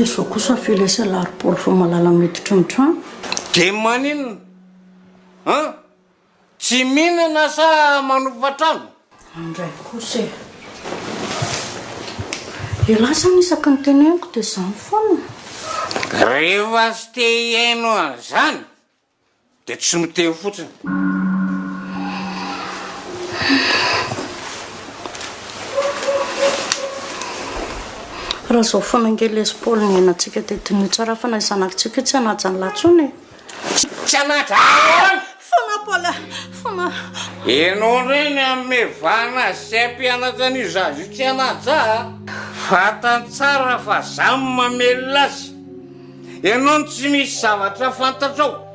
Dia izao kosa ve ilay salary Paoly vao malala miditra ny trano? Dia maninona? An? Tsy mihinana sa manofa trano? Andray kosa e! Elah zany isaky ny teneniko dia izany foana. Rehefa tsy te hihaino an'izany dia tsy miteny fotsiny. Raha izao foana ange lesy Paoly ny iainantsika dia diniho tsara fa na io zanakitsika io tsy hanaja an'lah intsony e! Tsy hanaja ahoana? Fona Paoly a! Fona! Enao ndray ny hanome vahana azy sy hampianatra an'io zaza io tsy hanaja a! Fantany tsara fa za no mamelona azy. Ianao no tsy misy zavatra fantatrao.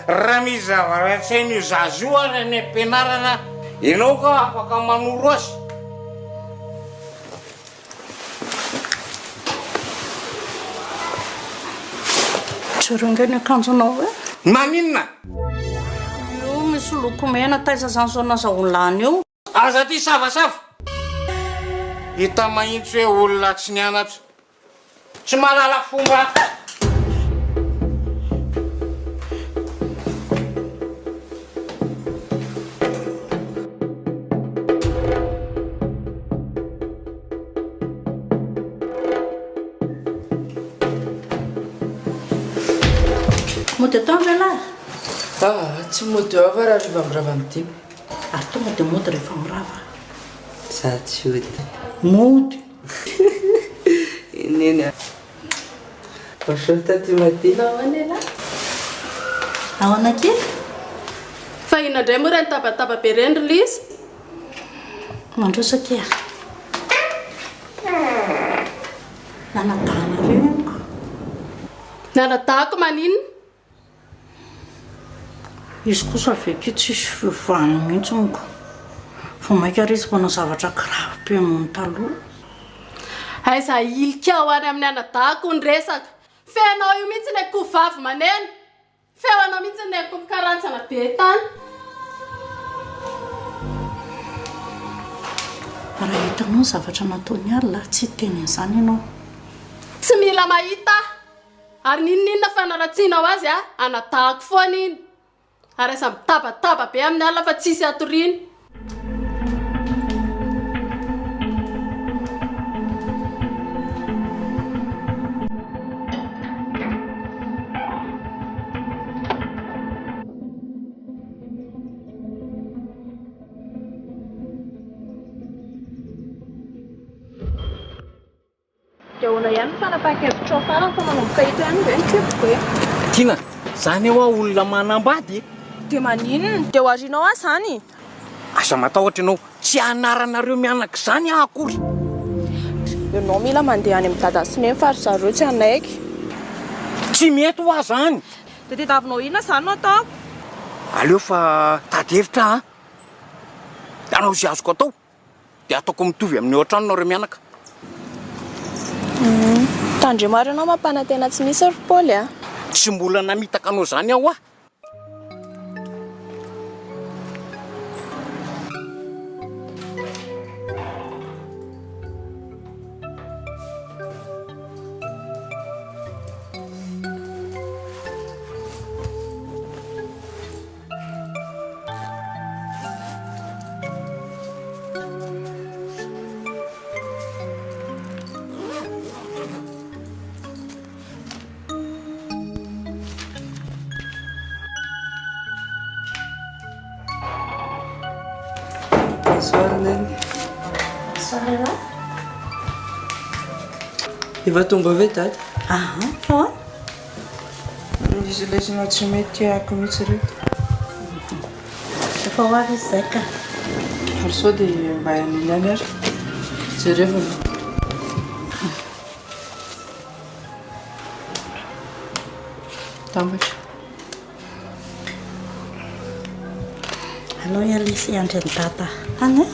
Raha misy zavatra tsy hain'io zaza io ary any am-pianarana, ianao ka afaka manoro azy. Jereo ange ny akanjonao e! Maninona? Io misy loko mena, taiza izany izao nazahoany lany io? Aza aty savasava! Hita mahitsy hoe olona tsy nianatra. Tsy mahalala fomba. Mody atoandro ialahy? Ah, tsy mody eo aho fa raha hariva mirava amin'ny dimy. Ary tonga dia mody rehefa mirava. Za tsy hody. Mody. Eny eny a. Bonjour Taty Mady. Ahoana ialahy? Ahoana akia? Fa inona indray moa ireny tabataba be ireny ry Liza? Mandroso akia. Nanadahanareo henoko. Nanadahako maninona? Izy kosa avy akia tsisy fiovany mihitsy amiko. Vao mainka ary izy manao zavatra grave be noho ny taloha. Aiza ahilikao any amin'ny anadahiko ny resaka. Fenao io mihitsy ny akoho vavy maneno. Feo anao mihitsy ny akoho mikarantsana be tany. Raha hitanao ny zavatra nataony alina, tsy hiteny an'izany ianao. Tsy mila mahita aho. Ary n'inon'inona fanaratsianao azy a, anadahako foana iny. Ary aza mitabataba be amin'ny alina fa tsisy hatoriana. Dia ahoana ihany ny fanapahan-kevitrao farany fa manomboka eto ihany ve ny kiboko e? Tiana, za anie hoa olona manambady e! Dia maninona? Dia ho arianao aho izany? Aza matahotra ianao, tsy anaranareo mianaka izany aho akory. Ianao mila mandeha any amin'i Dada sy Neny fa ry zareo tsy hanaiky. Tsy mety hoa izany! Dia tadiavinao inona izany no ataoko? Aleo fa tady hevitra aho an! Hanao izay azoko atao. Dia ataoko mitovy amin'ny ao an-trano nareo mianaka. Humm. Tandremo ary ianao mampanantena tsy misy ry Paoly a. Tsy mbola namitaka anao izany aho ah. Bonsoir Neny. Bonsoir Ela. Efa tonga ve dada? Aha, fa ahoana? Misy lesona tsy mety haiko mihitsy ireto. Efa ho avy izy izay ka. Ary sao dia mba hain'iny ihany ary. Jerevo aloha. Tambatra. Alao i Alice hiandry an'i Dada any e.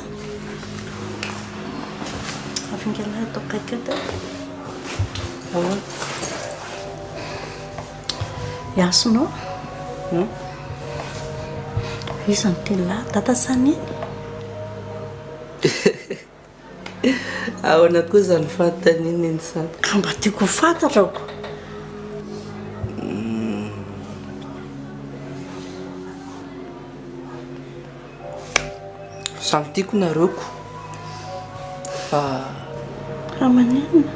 Avingalahy ato akaiky eto e. Ahoana? Iasinao? Hmm? Iza no tian'i lahy? Dada sa Neny? Ahoana koa izany fanontaniana iny izany? Ka mba tiako ho fantatra ko. Samy tiako nareo ko. Fa. Raha maninona?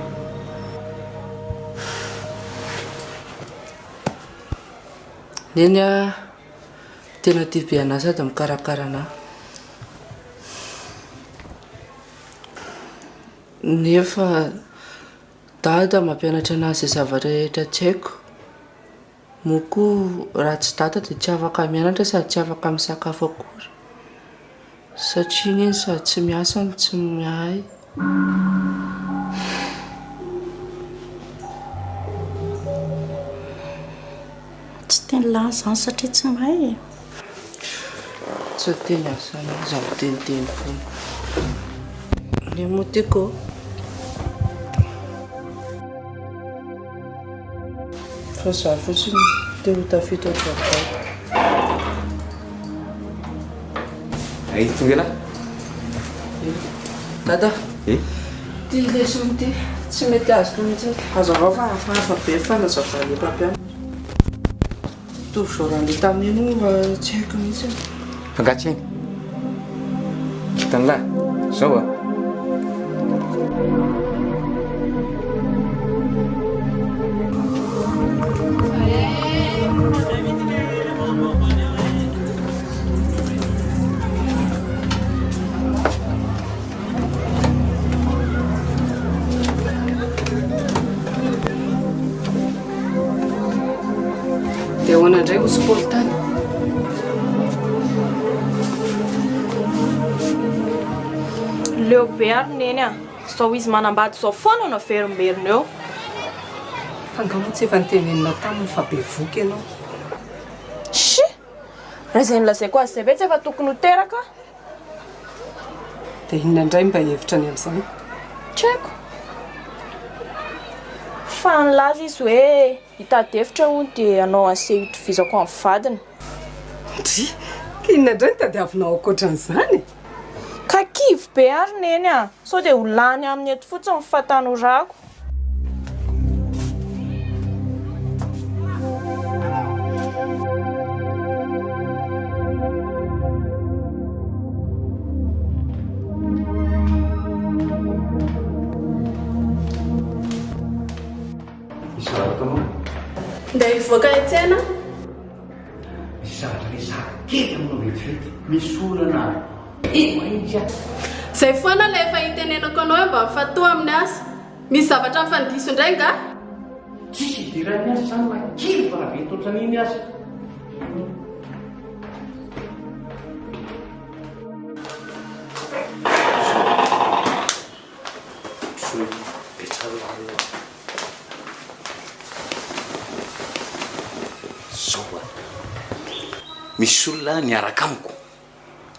Neny a, tena tia be anah sady mikarakara anah. Nefa Dada mampianatra anah izay zavatra rehetra tsy haiko. Moa koa raha tsy Dada dia tsy afaka mianatra sady tsy afaka misakafo akory. Satria Neny sady tsy miasa no tsy miahy. Tsy tian'lah izany satria tsy mahay e. Tsy teny an'izany aza miteniteny foana. Ny moa tiako ô. Fa za fotsiny te ho tafita ohatran'i Dada. Ay, tonga elah. Dada. Eh? Ty lesona ity tsy mety azoko mihitsy. Hazavao fa hafahafa be fanazavan'ny mpampianatra. Mitovy genre an'ilay tamin'iny io fa tsy haiko mihitsy. Fa nga tsy hainy? Hitan'lah, zao a. Dia ahoana indray hozy Paoly tany? Leo be ary Neny a! Izao izy manambady izao foana no averimberina eo. Fa angaha moa tsy efa notenenina taminy fa bevoka ianao? Shi! Raha izay nolazaiko azy izay ve tsy efa tokony ho teraka aho? Dia inona indray mba hevitra ny amin'izany? Tsy haiko. Fa nilaza izy hoe hitady hevitra hono dia hanao an'izay hitovizako amin'ny vadiny. Ndry! Ka inona indray no tadiavinao ankoatran'izany e? Ka kivy be ary Neny a! Sao dia ho lany aminy eto fotsiny ny fahatanorako. Ndeha hivoaka hiantsena aho. Misy zavatra resahako kely aminao vetivety. Misy olana be mahitsy aho. Izay foana ilay efa itenenako anao hoe mba mifantoha amin'ny asa. Misy zavatra mifandiso indray nga? Tsisy idiran'ny asa izany na kely fa naventy ohatran'iny aza. Zao a! Misy olona niaraka amiko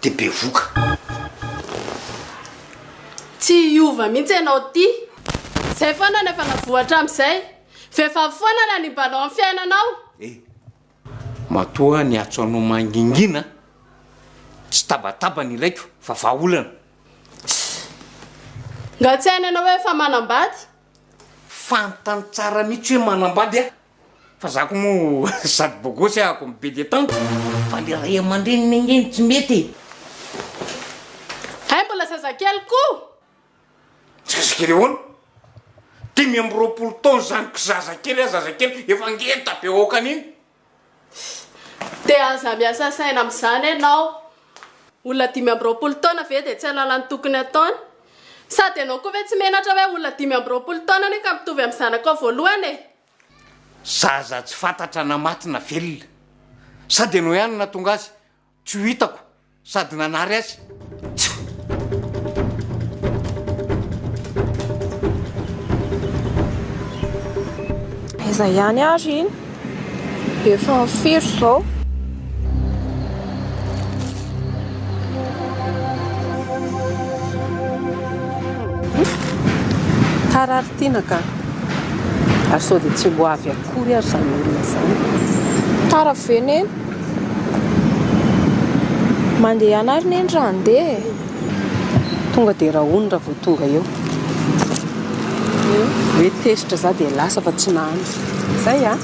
dia bevoka. Tsy hiova mihitsy ianao ity. Izay foana no efa navoa hatramin'izay. Vehivavy foana nanimba anao amin'ny fiainanao. Eh! Matoa niantso anao mangingina, tsy tabataba no ilaiko fa vahaolana. Nga tsy hainy ianao hoe efa manambady? Fantany tsara mihitsy hoe manambady aho. Fa za ko moa sady bogosy ahako be detente fa le ray aman-dreniny ange no tsy mety e! Hay mbola zazakely koa! Zazakely ahoana? 25 taona izany ko zazakely ah zazakely efa ngeda be okan'iny! Dia aza miasa saina amin'izany ianao. Olona 25 taona ve dia tsy hahalala ny tokony hataony? Sady ianao koa ve tsy menatra hoe olona 25 taona anie ka mitovy amin'ny zanakao voalohany e! Zaza tsy fantatra na maty na velona. Sady ianao ihany no nahatonga azy tsy ho hitako sady nanary azy. Tsia! Aiza ihany ary iny? Efa firy izao? Tara ry Tiana ka! Ary sao dia tsy ho avy akory ary izany olona izany? Tara ve Neny? Mandehana ary Neny raha handeha e! Tonga dia rahony raha vao tonga eo. Hoe tezitra za dia lasa fa tsy nahandry. Zay a!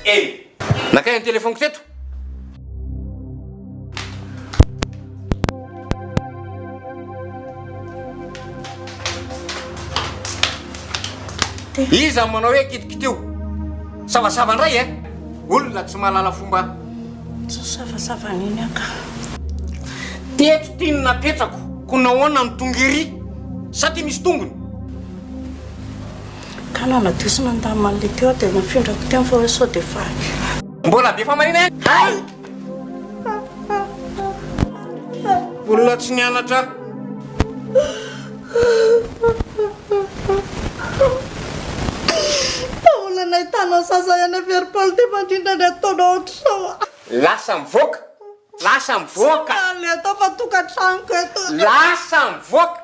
Eny! Nankaiza ny telephone-ko teto? Iza no manao hoe kitikitio? Savasava indray eh! Olona tsy mahalala fomba. Tsy savasava an'iny aho ka. Teto ty no napetrako, ko nahoana no tonga ery? Sa ty misy tongony? Ka nanadio sy nandamina an'ilay teo aho dia nafindrako teo fa hoe sao dia vaky. Mbola be famarinana ihany. Hay! Olona tsy nianatra. Olona nahitanao zaza ihany avy ry Paoly dia mandrindra ny ataonao ohatr'izao. Lasa mivoaka! Lasa mivoaka! Tsy le atao fa tokantranoko eto. Lasa mivoaka!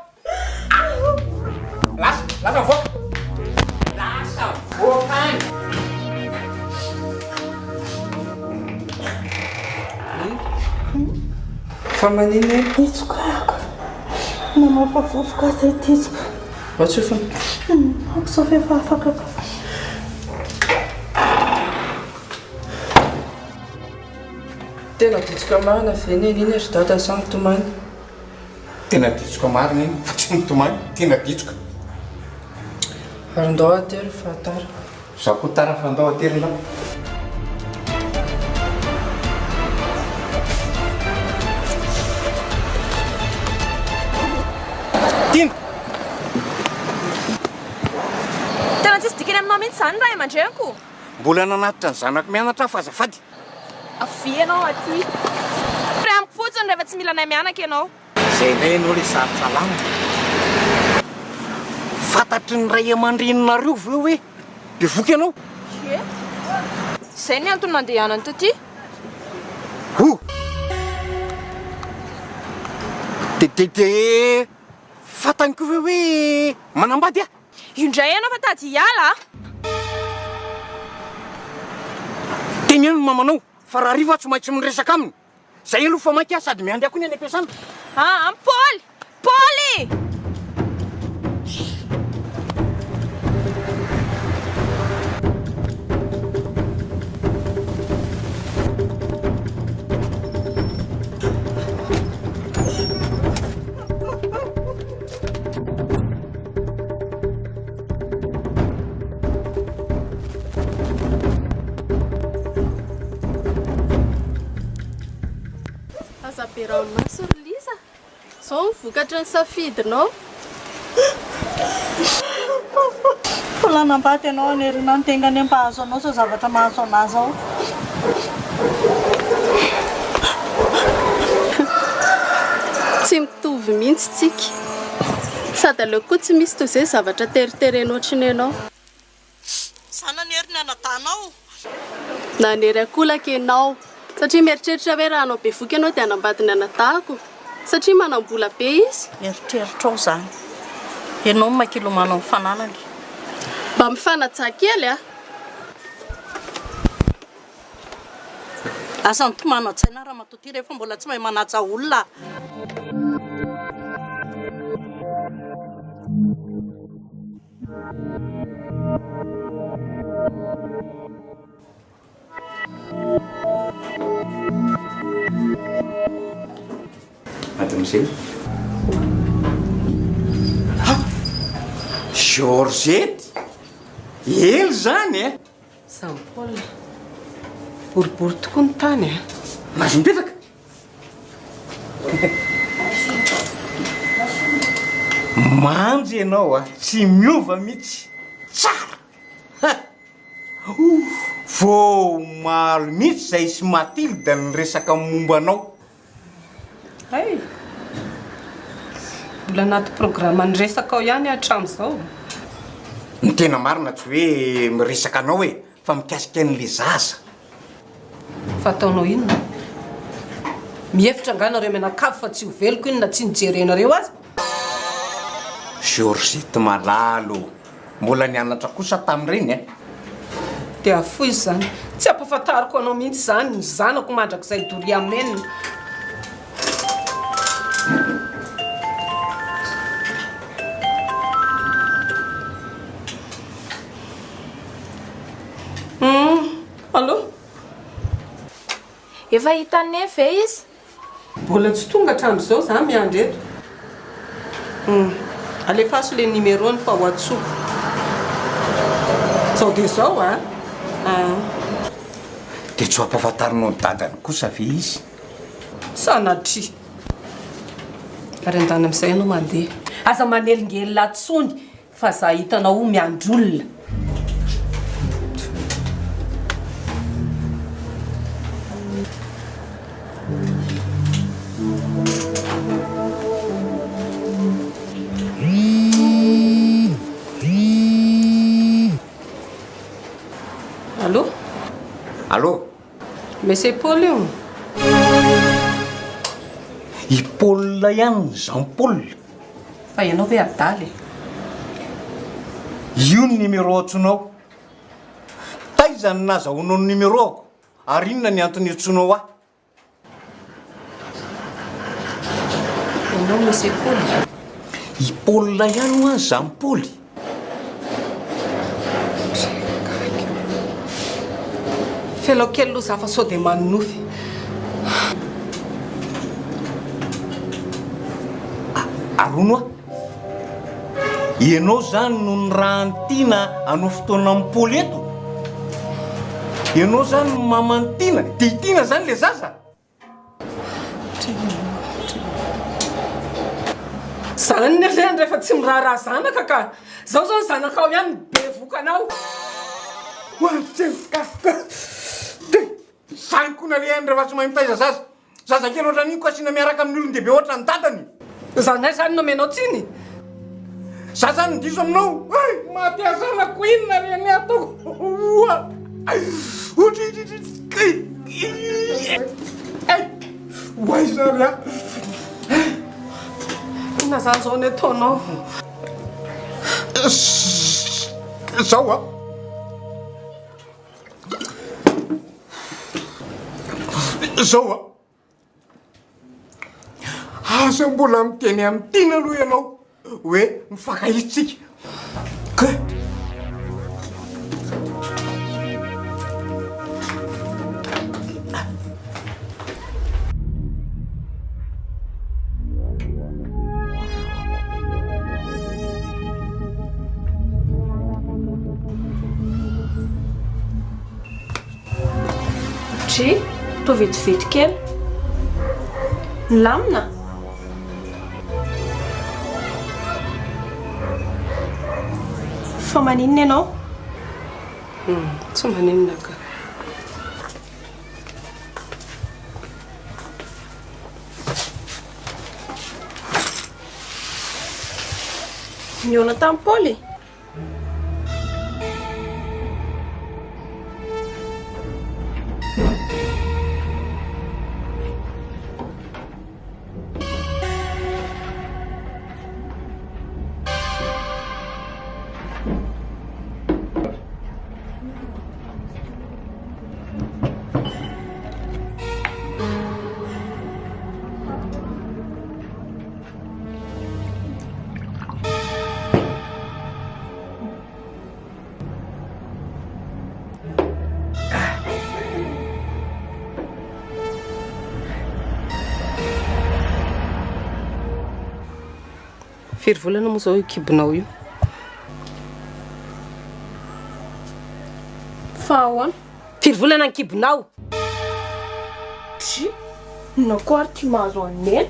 Lasa, lasa mivoaka! Lasa mivoaka any! Fa maninona e? Ditsoka ako. Namafa vovoka aza i Ditsoka. Mba tsofina. Aoka izao fa efa afaka ka. Tena ditsoka marina ve neny iny ry dada sa mitomany? Tena ditsoka marina iny fa tsy mitomany, tena ditsoka. Ary ndao atero fa tara. Za koa tara fa ndao atero ndao. Tiana! Tena tsisy dikany aminao mihitsy izany ray aman-dreniko. Mbola nanatitra ny zanako mianatra aho fa azafady. Avia ianao aty. Frais amiko fotsiny rehefa tsy mila anay mianaka ianao. Zay indray ianao le sarotra lamina. Fantatry ny ray aman-dreninareo ve hoe bevoka ianao? Ie. Zay ny antony nandehanany taty. O! De de de fantany koa ve hoe manambady aho? Io indray ianao fa tady hiala a! Teneno ny mamanao fa rahariva aho tsy maintsy miresaka aminy. Zay aloha fa mainka sady miandry ahy koa ny any am-piasana. Aa Paoly! Paoly! Aza be ranomaso ry Liza. Izao ny vokatry ny safidinao. Mbola hanambady ianao hanerina ny tengany mba hahazo anao izao zavatra mahazo anà izao. Tsy mitovy mihitsy tsika. Sady aleoko koa tsy misy toy izay zavatra teriterena ohatry ny anao. Za nanery ny anadahinao. Nanery ankolaka ianao. Satria mieritreritra hoe raha hanao bevoka ianao dia hanambady ny anadahiko. Satria manam-bola be izy. Eritreritrao izany. Ianao no makilomano amin'ny fananany. Mba mifanajà kely a! Aza mitomany an-tsaina ramatoa ty rehefa mbola tsy mahay manaja olona. Mademoiselle. Ha! Georgette! Ela izany e! Jean Paul, boribory tokoa ny tany a! Mahazo mipetraka? Manja ianao a! Tsy miova mihitsy! Tsara! Ha! Vao omaly mihitsy izay sy Mathilde niresaka momba anao. Hay! Mbola anaty programan'ny resaka ao ihany aho hatramin'izao. Ny tena marina tsy hoe miresaka anao e, fa mikasika an'le zaza. Fa ataonao inona? Mihevitra angaha nareo mianakavy fa tsy ho veloko iny na tsy nijerenareo aza? Georgette malala ô! Mbola nianatra kosa tamin'ireny eh! Dia afoizo izany. Tsy ampahafantariko anao mihitsy izany ny zanako mandrakizay doria amen. Hum, allo? Efa hitan'i Neny ve izy? Mbola tsy tonga hatramin'izao za miandry eto. Hum, alefaso le numéro-ny fa ho antsoiko. Zao dia zao a! Ah. Dia tsy ho ampahafantarinao ny dadany kosa ve izy? Sanatria. Ary andany amin'izay ianao mandeha. Aza manelingelina intsony Fa za hitanao o miandry olona. Allô? Allô? Monsieur Paul io. I Paul ihany ny Jean Paul. Fa ianao ve adala e? Io ny numéro antsoinao. Taiza no nazahoanao ny numéro-ako ary inona ny antony iantsoanao ahy? Ianao Monsieur Paul? I Paul ihany hoa Jean Paul. Felao kely aloha za fa sao dia manonofy. Ary hono hoa, ianao izany no nirahan'i Tiana hanao fotoana amin'i Paoly eto? Ianao izany no maman'i Tiana? Dia i Tiana izany ilay zaza? Zany ny alehany rehefa tsy miraharaha zanaka ka! Zao zao ny zanakao ihany no bevoka anao. Zany koa ny alehany rehefa tsy mahay mitaiza zaza. Zazakely ohatran'iny ko asiana miaraka amin'ny olon-dehibe ohatran'ny dadany. Zanay zany no omenao tsiny? Za zany no diso aminao? Hay! Maty ahy zanako inona re ny ataoko? Oa! Hay! Ho aiza ary aho? Inona zany zao ny ataonao? Zao a! Zao a! Aza mbola miteny amin'i Tiana aloha ianao hoe mifankahita tsika. Ka. Dry, toa vetivety kely. Milamina? Fa maninona ianao? Tsy maninona ka. Nihaona tamin'i Paoly? Firy volana moa izao io kibonao io? Fa ahoana? Firy volana ny kibonao? Dry, inona koa ary ity mahazo an'i Neny?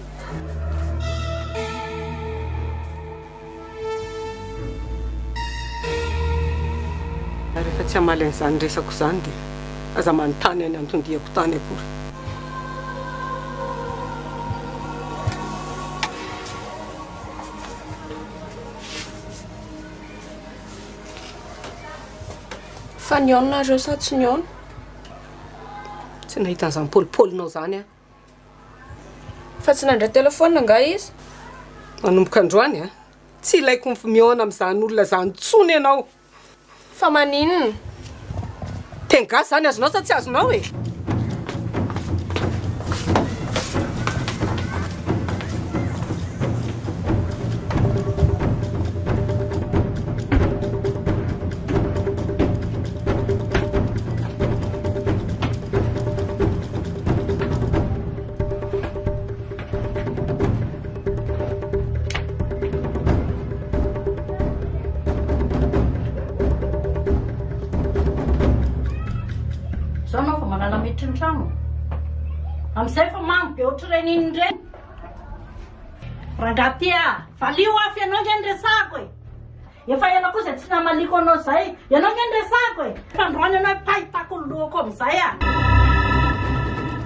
Rehefa tsy hamaly an'izany resako izany dia aza manontany any anton-diako tany akory. Fa nihaona nareo sa tsy nihaona? Tsy nahita an'izany polipolinao izany aho. Fa tsy nandray telephone angaha izy? Manomboka androany an! Tsy ilaiko mihaona amin'izany olona izany intsony ianao. Fa maninona? Teny gasy izany azonao sa tsy azonao e? Zao anao vao manala miditra ny trano. Amin'izay fa mamo be ohatr'ireny iny ireny. Rangahy ty a, valio afo ianao nge ny resahako e. Efa ela koa izay tsy namaliako anao izay. Ianao nge no resahako e. Fa androany ianao pahitako ny lohako amin'izay a.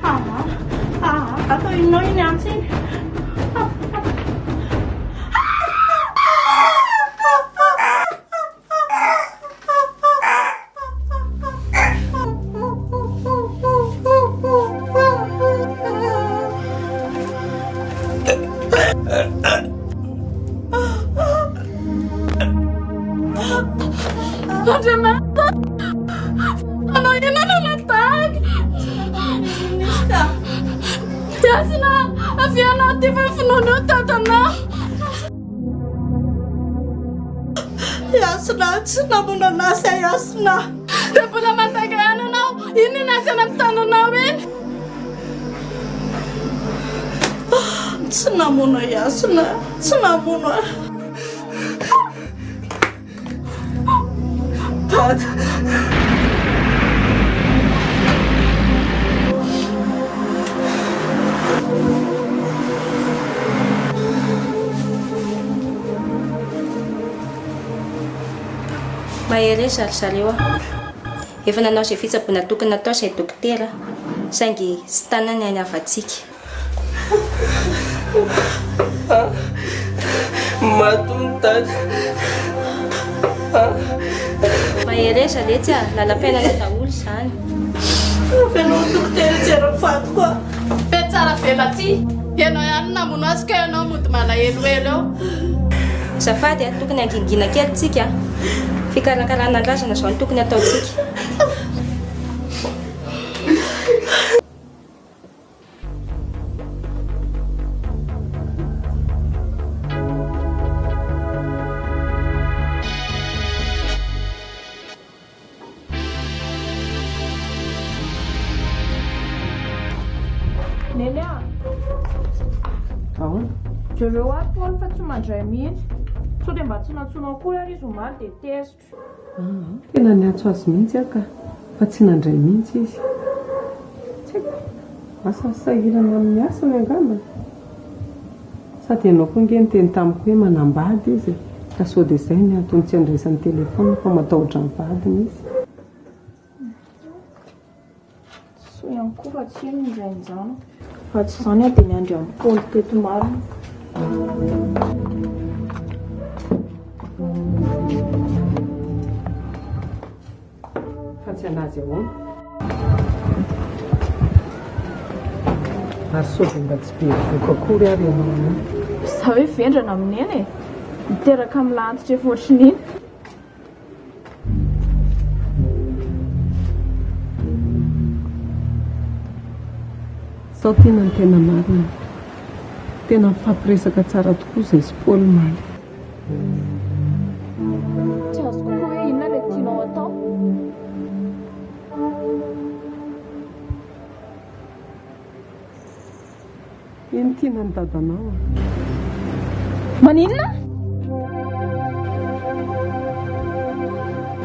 Aa, aa, atao inona iny antsy iny? Andriamanitra, anao inona no nataoko? Hasina, avy anao ty fa finoana io dadanao. Hasina, tsy namono anazy aho Hasina. Dia mbola mandainga ihany ianao, inona iny antsy any amin'ny tananao iny? Tsy namono ahy Hasina, tsy namono ahy. Dada. Mahereza ry zareo a. Efa nanao izay fitsaboana tokony natao izay dokotera saingy tsy tana ny ainy havantsika. Maty hono dada. Mahereza letsy a, lalam-piainana daholo izany. Avelao ny dokotera hijery ny vadiko a. Be tsara velatsihy, ianao ihany no namono azy ka ianao mody malahelohelo eo. Azafady a, tokony hangingina kely tsika a. Fikarakarana ny razana izao no tokony hataontsika. Neny a! Ahoana? Jereo ary Paoly fa tsy mandray mihitsy. Sao dia mba tsy nantsoinao akory ary izy omaly dia tezitra. Aa, tena niantso azy mihitsy aho ka, fa tsy nandray mihitsy izy. Tsy haiko, asa sahirana amin'ny asany angamba. Sady ianao koa ange niteny tamiko hoe manambady izy e, ka sao dia izay ny antony tsy andraisany téléphone fa matahotra ny vadiny izy. Soa ihany koa fa tsy iny ny rain-janako. Raha tsy izany aho dia niandry an'i Paoly teto marina. Fa tsy anazy ahoana? Ary sao dia mba tsy be voka akory ary ianao anio? Za hoe vendrana amin'i Neny e! Miteraka amin'ny lahy antitra efa ohatrin'iny. Sao tiana ny tena marina. Tena mifampiresaka tsara tokoa izay sy Paoly omaly. Tsy azoko koa hoe inona ilay tianao atao. Iny tiana ny dadanao a. Maninona?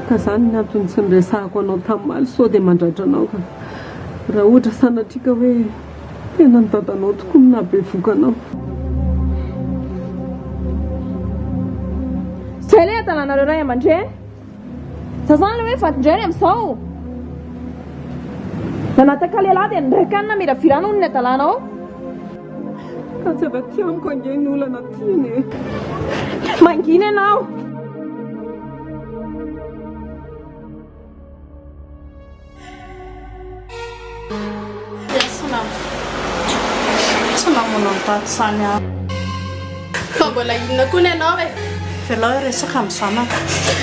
Ka zany ny antony tsy niresahako anao tamaly sao dia mandratra anao ka. Raha ohatra sanatria ka hoe tena ny dadanao tokoa no nahabevoka anao. Zay ilay adalanareo ray aman-dreny. Za zany le hoe vadin-dreny amin'izao. Nanataka lehilahy dia niraikany namiravirana hono ny adalanao. Ka tsy avy aty amiko ange ny olana tiany e. Mangina ianao. Tsy namono an'i Dada izany aho. Fa mbola inona koa ny anao e? Avelao hiresaka amin'ny zanako.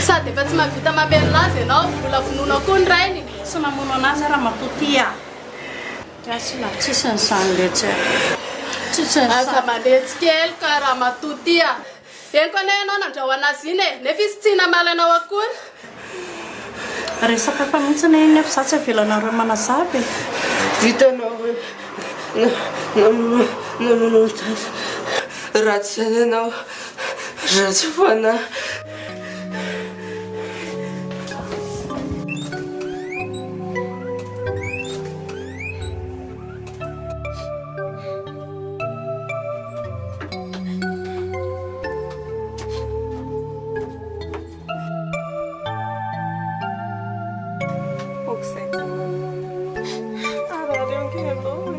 Sady efa tsy mahavita mamelona azy ianao, mbola vonoinao koa ny rainy. Tsy namono an'azy aho ramatoa ty a! Hasina, tsisy an'izany letsy a! Tsisy an'izany. Aza manetsika heloka ramatoa ty a! Henoko anie ianao nandrahona azy iny e! Nefa izy tsy namaly anao akory. Resaka hafa mihitsy anie iny nefa izaho tsy avelanareo manazava e! Vitanao hoe namono namono an'i Dada. Ratsy saina ianao, ratsy fanahy. Aok'izay Tiana. Harary ange ianao e.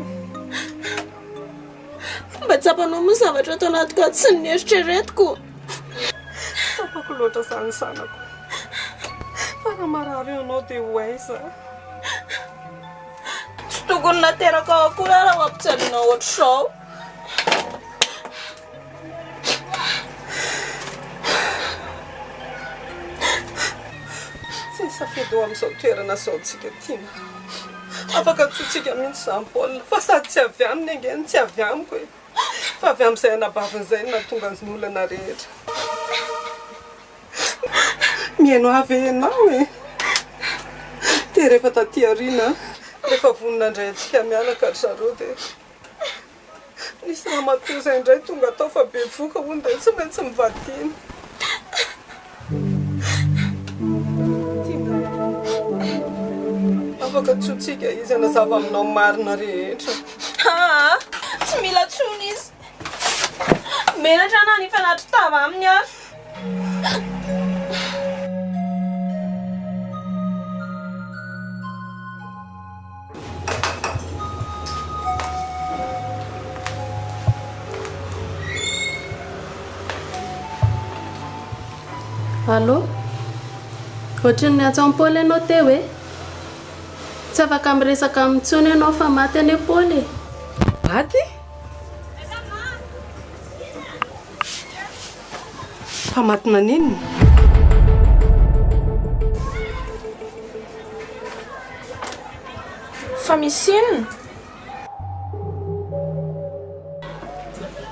Mba tsapanao moa ny zavatra ato anatiko ato sy ny neritreretiko. Tsapako loatra izany zanako. Fa raha marary ianao dia ho aiza? Tsy tokony naterakao akory aho raha ho ampijaliana ohatr'izao. Tsy nisafidy ho amin'izao toerana izao tsika Tiana. Afaka antsointsika mihitsy izany Paul, fa sady tsy avy aminy ange no tsy avy amiko e. Fa avy amin'izay anabaviny izay no nahatonga ny olana rehetra. Mihaino ahy ve ianao e? Dia rehefa taty aoriana, rehefa vonona handray antsika mianaka ry zareo dia nisy ramatoa izay indray tonga tao fa bevoka hono dia tsy maintsy nivadiana. Tiana, afaka antsointsika izy hanazava aminao ny marina rehetra. Aa! Tsy mila intsony izy. Menatra aho na nifanatri-tava aminy ary. Allô? Ohatran'ny niantso an'i Paoly ianao teo e? Tsy afaka miresaka aminy intsony ianao fa maty anie Paoly e! Maty? Fa maty naninona? Fa misy inona?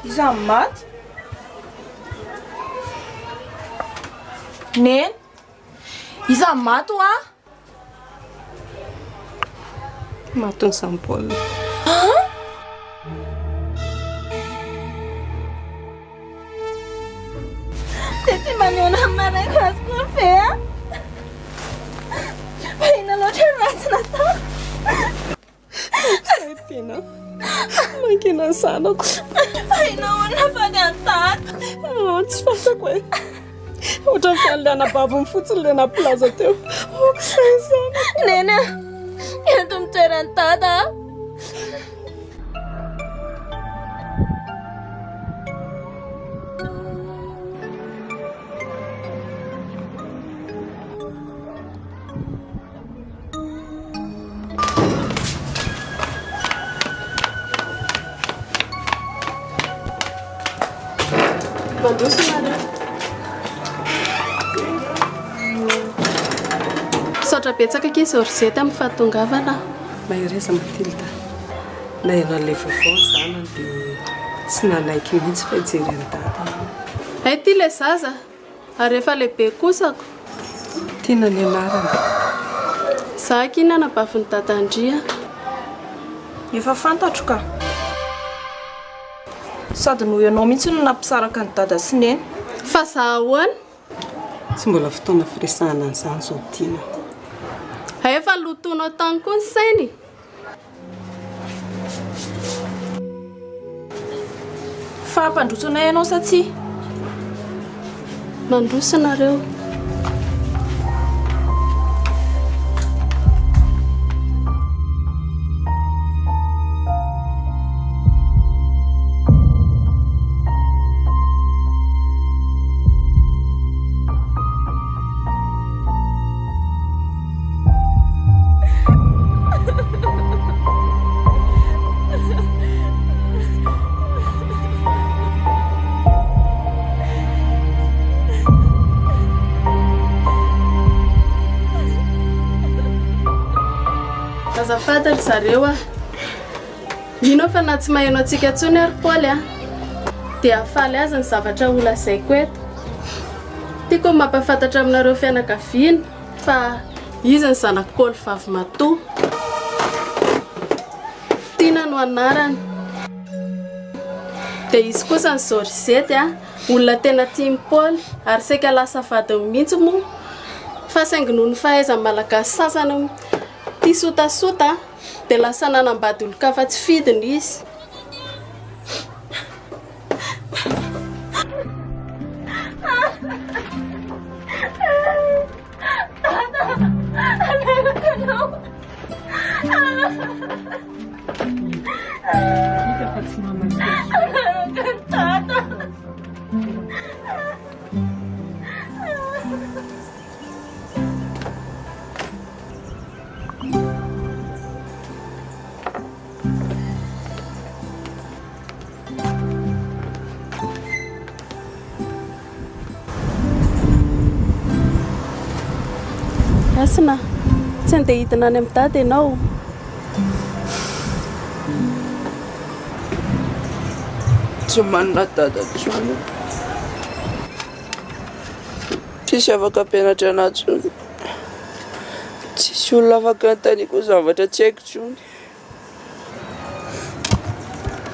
Iza no maty? Neny, iza no maty hoa? Maty ny Jean Paul. An? Dia tsy mba nihaona amin'ny maraina azy koa ve aho? Fa inona loatra no ratsy nataoko? Izay Tiana. Mangina ny zanako. Fa inona hono nahafaty an'i Dada? Ah, tsy fantako e. Ohatran'ny fahan'ilay anabaviny fotsiny ilay nampilaza teo. Aok'izay ny zanako. Neny a, ento amin'ny toeran'i Dada aho. Mandroso nareo. Misaotra betsaka akia Georgette amin'ny fahatongavana. Mahereza Mathilde. Naheno an'ilay vaovao ny zanany dia tsy nanaiky mihitsy fa hijery an'i Dada. Hay ity ilay zaza. Ary efa lehibe kosa ko. Tiana ny anarany. Za akia ny anabavin'i Dadandria. Efa fantatro ka. Sady noho ianao mihitsy no nampisaraka an'i Dada sy Neny. Fa za ahoana? Tsy mbola fotoana firesahana an'izany izao Tiana. Hay efa lotoinao tany koa ny sainy. Fa hampandroso anay ianao sa tsia? Mandroso nareo. Azafady ry zareo a! Mino aho fa na tsy maheno antsika intsony ary Paoly a, dia hahafaly azy ny zavatra holazaiko eto. Tiako ny mampahafantatra aminareo fianakaviana fa izy ny zanak'i Paoly vavimatoa. Tiana no anarany. Dia izy kosa ny Zorizety a, olona tena tian'i Paoly ary saika lasa vadiny mihitsy moa fa saingy noho ny fahaizan'ny Malagasy sasany tia sotasota dia lasa nanambady olon-kafa tsy fidiny izy. Dada, alerako anao. Hita fa tsy mamaky. Alerako an'i Dada. Hasina, tsy andeha hidina any amin'i Dada ianao? Tsy manana Dada intsony aho. Tsisy afaka hampianatra anah intsony. Tsisy olona afaka hanontaniako zavatra tsy haiko intsony.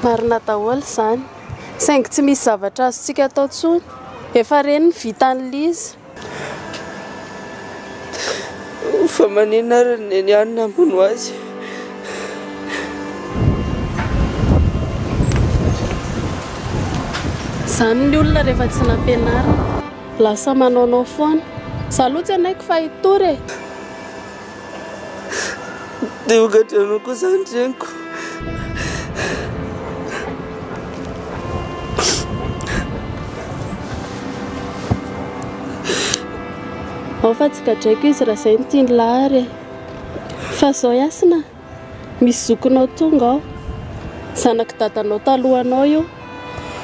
Marina daholo izany. Saingy tsy misy zavatra azontsika atao intsony. Efa reny ny vitan'i Liza. Fa maninona ary ny neny ihany no hamono azy? Izany ny olona rehefa tsy nampianarina. Lasa manaonao foana. Za aloha tsy hanaiky fa hitory e! Dia ho gadrainao koa izany reniko. Ao fa tsy gadraiko izy raha izay no tian'i Lahary e. Fa izao Hasina, misy zokinao tonga ao. Zanak'i dadanao talohanao io.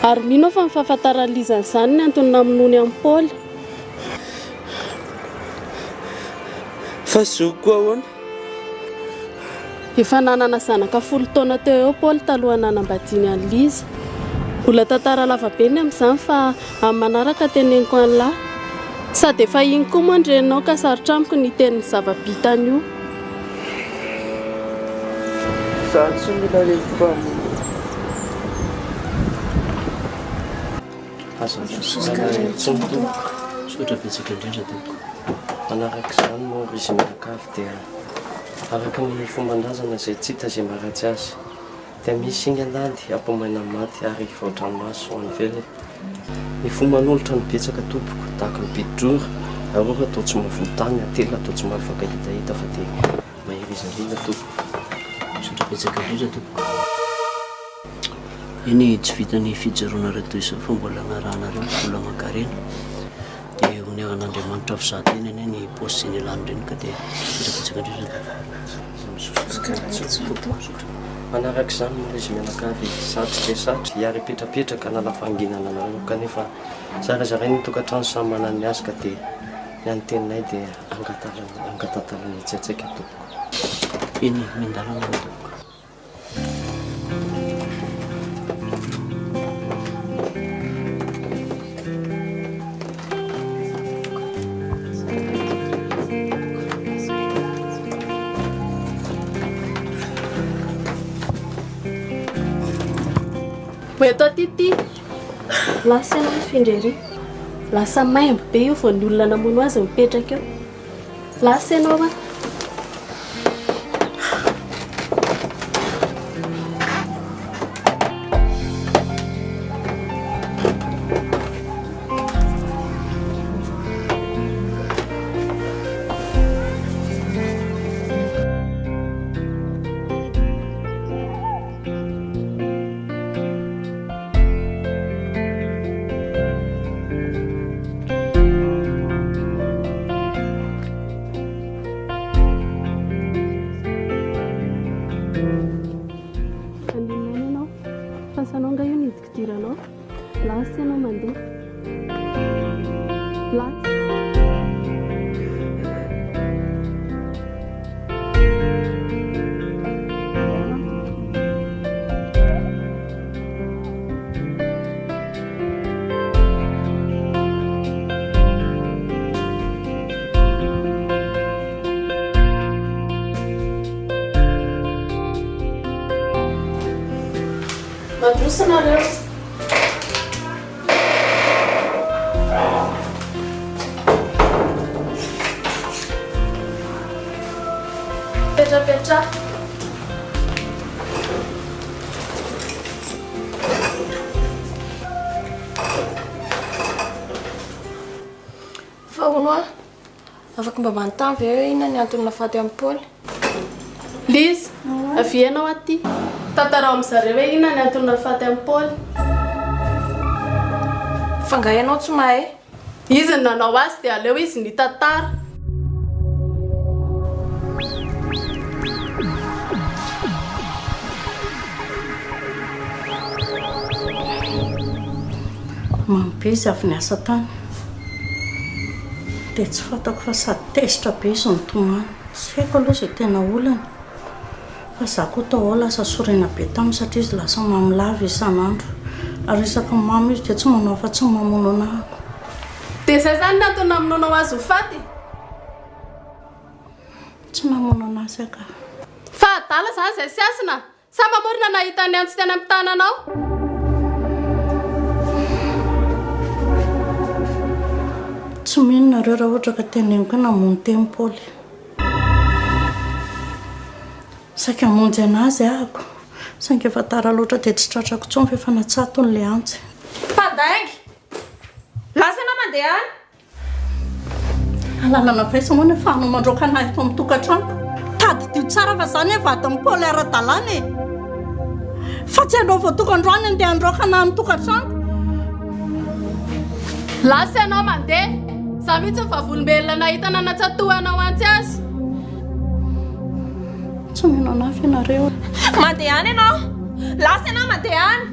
Ary mino aho fa ny fahafantaran'i Liza an'izany ny antony namonoany an'i Paoly. Fa zokiko ahoana? Efa nanana zanaka folo taona teo eo Paoly talohan'ny nanambadiany an'i Liza. Mbola tantara lava be ny amin'izany fa amin'ny manaraka teneniko an'lah. Sady efa iny koa moa ny reninao ka sarotra amiko ny hiteny ny zava-bitany io. Izaho tsy mila reniko mpamono. Aza misosoka intsony tompoko. Misaotra betsaka indrindra tompoko. Manaraka izany moa ry izy mianakavy dia araka ny fomban-drazana izay tsy hita izay maharatsy azy dia misy singan-dandy apomaina amin'ny maty ary vao-dranomaso ho an'ny velona. Ny fo manolotra no betsaka tompoko tahaka ny bidrora, arora toa tsy mahavoa tany, atelina toa tsy mahafakahitahita fa dia maheriza indrindra tompoko. Misaotra betsaka indrindra tompoko. Eny e, tsy vitan'ny fijoroanareo toy izao fa mbola narahanareo ny vola aman-karena. Dia honeran'Andriamanitra fizahan-tena anie ny paosy izay nialany ireny ka dia misaotra betsaka indrindra tompoko. Manaraka izany moa izy mianakavy satry dia satry hiara-hipetrapetraka hanala fahanginana anareo kanefa zarazarainy ny tokantrano samy manana ny azy ka dia ny an'ny teninay dia angatalana hitsiatsiaka tompoko. Eny e, miandalana aloha tompoko. Ho eto aty ity. Lasa ianao mifindra ery. Lasa maimbo be io vao ny olona namono azy mipetraka eo. Lasa ianao an! Andinina ianao. Fasanao nga io nidikidiranao. Lasa ianao mandeha. Lasa. Mandroso nareo. Petrapetraha. Fa hono hoa, afaka mba manontany ve hoe inona ny antony nahafaty an'i Paoly? Liza, avia ianao aty. Tantarao amin-dry zareo hoe inona ny antony nahafaty an'i Paoly. Fa angaha ianao tsy mahay? Izy no nanao azy dia aleo izy no hitantara. Mamy be izy avy niasa tany. Dia tsy fantako fa sady tezitra be izy no nitomany. Tsy haiko aloha izay tena olany. Fa izaho koa tao ao lasa sorena be taminy satria izy lasa mamo lava isan'andro. Ary isaky ny mamo izy dia tsy manao afa-tsy ny mamono anahako. Dia izay izany ny antony namonoanao azy ho faty? Tsy namono an'azy aho ka. Fa adala izany izay sy hasina? Sa mamorona nahita ny antsy teny amin'ny tananao? Tsy mino nareo raha ohatra ka teneniko hoe namono teny Paoly. Saika hamonjy an'azy ahako, saingy efa tara loatra dia tsy tratrako intsony fa efa natsatony ilay antsy. Mpandainga! Lasa ianao mandeha any! Alalana faisa moa ny afahanao mandroaka anah eto amin'ny tokantranoko. Tadidio tsara fa za ne vadin'i Paoly ara-dalàna e! Fa tsy ianao vao tonga androany andeha handroaka anah amin'ny tokantranoko. Lasa ianao mandeha! Za mihitsy ny vavolombelona nahita nanatsatohanao antsy azy. Tsy mino anah ve nareo? Mandeha any ianao! Lasa ianao mandeha any!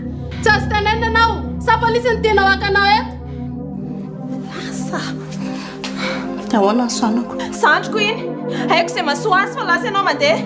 Tsy azo tenenina ianao! Sa polisy no tianao haka anao eto? Lasa! Dia ahoana ny zanako? Zandriko iny! Haiko izay mahasoa azy fa lasa ianao mandeha!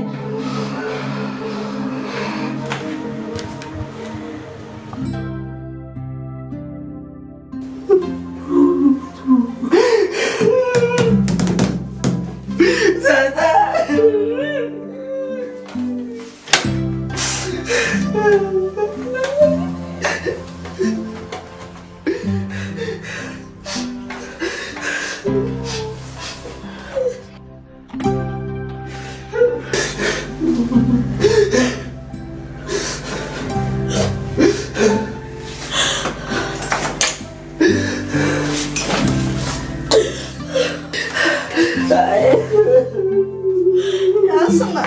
Hasina.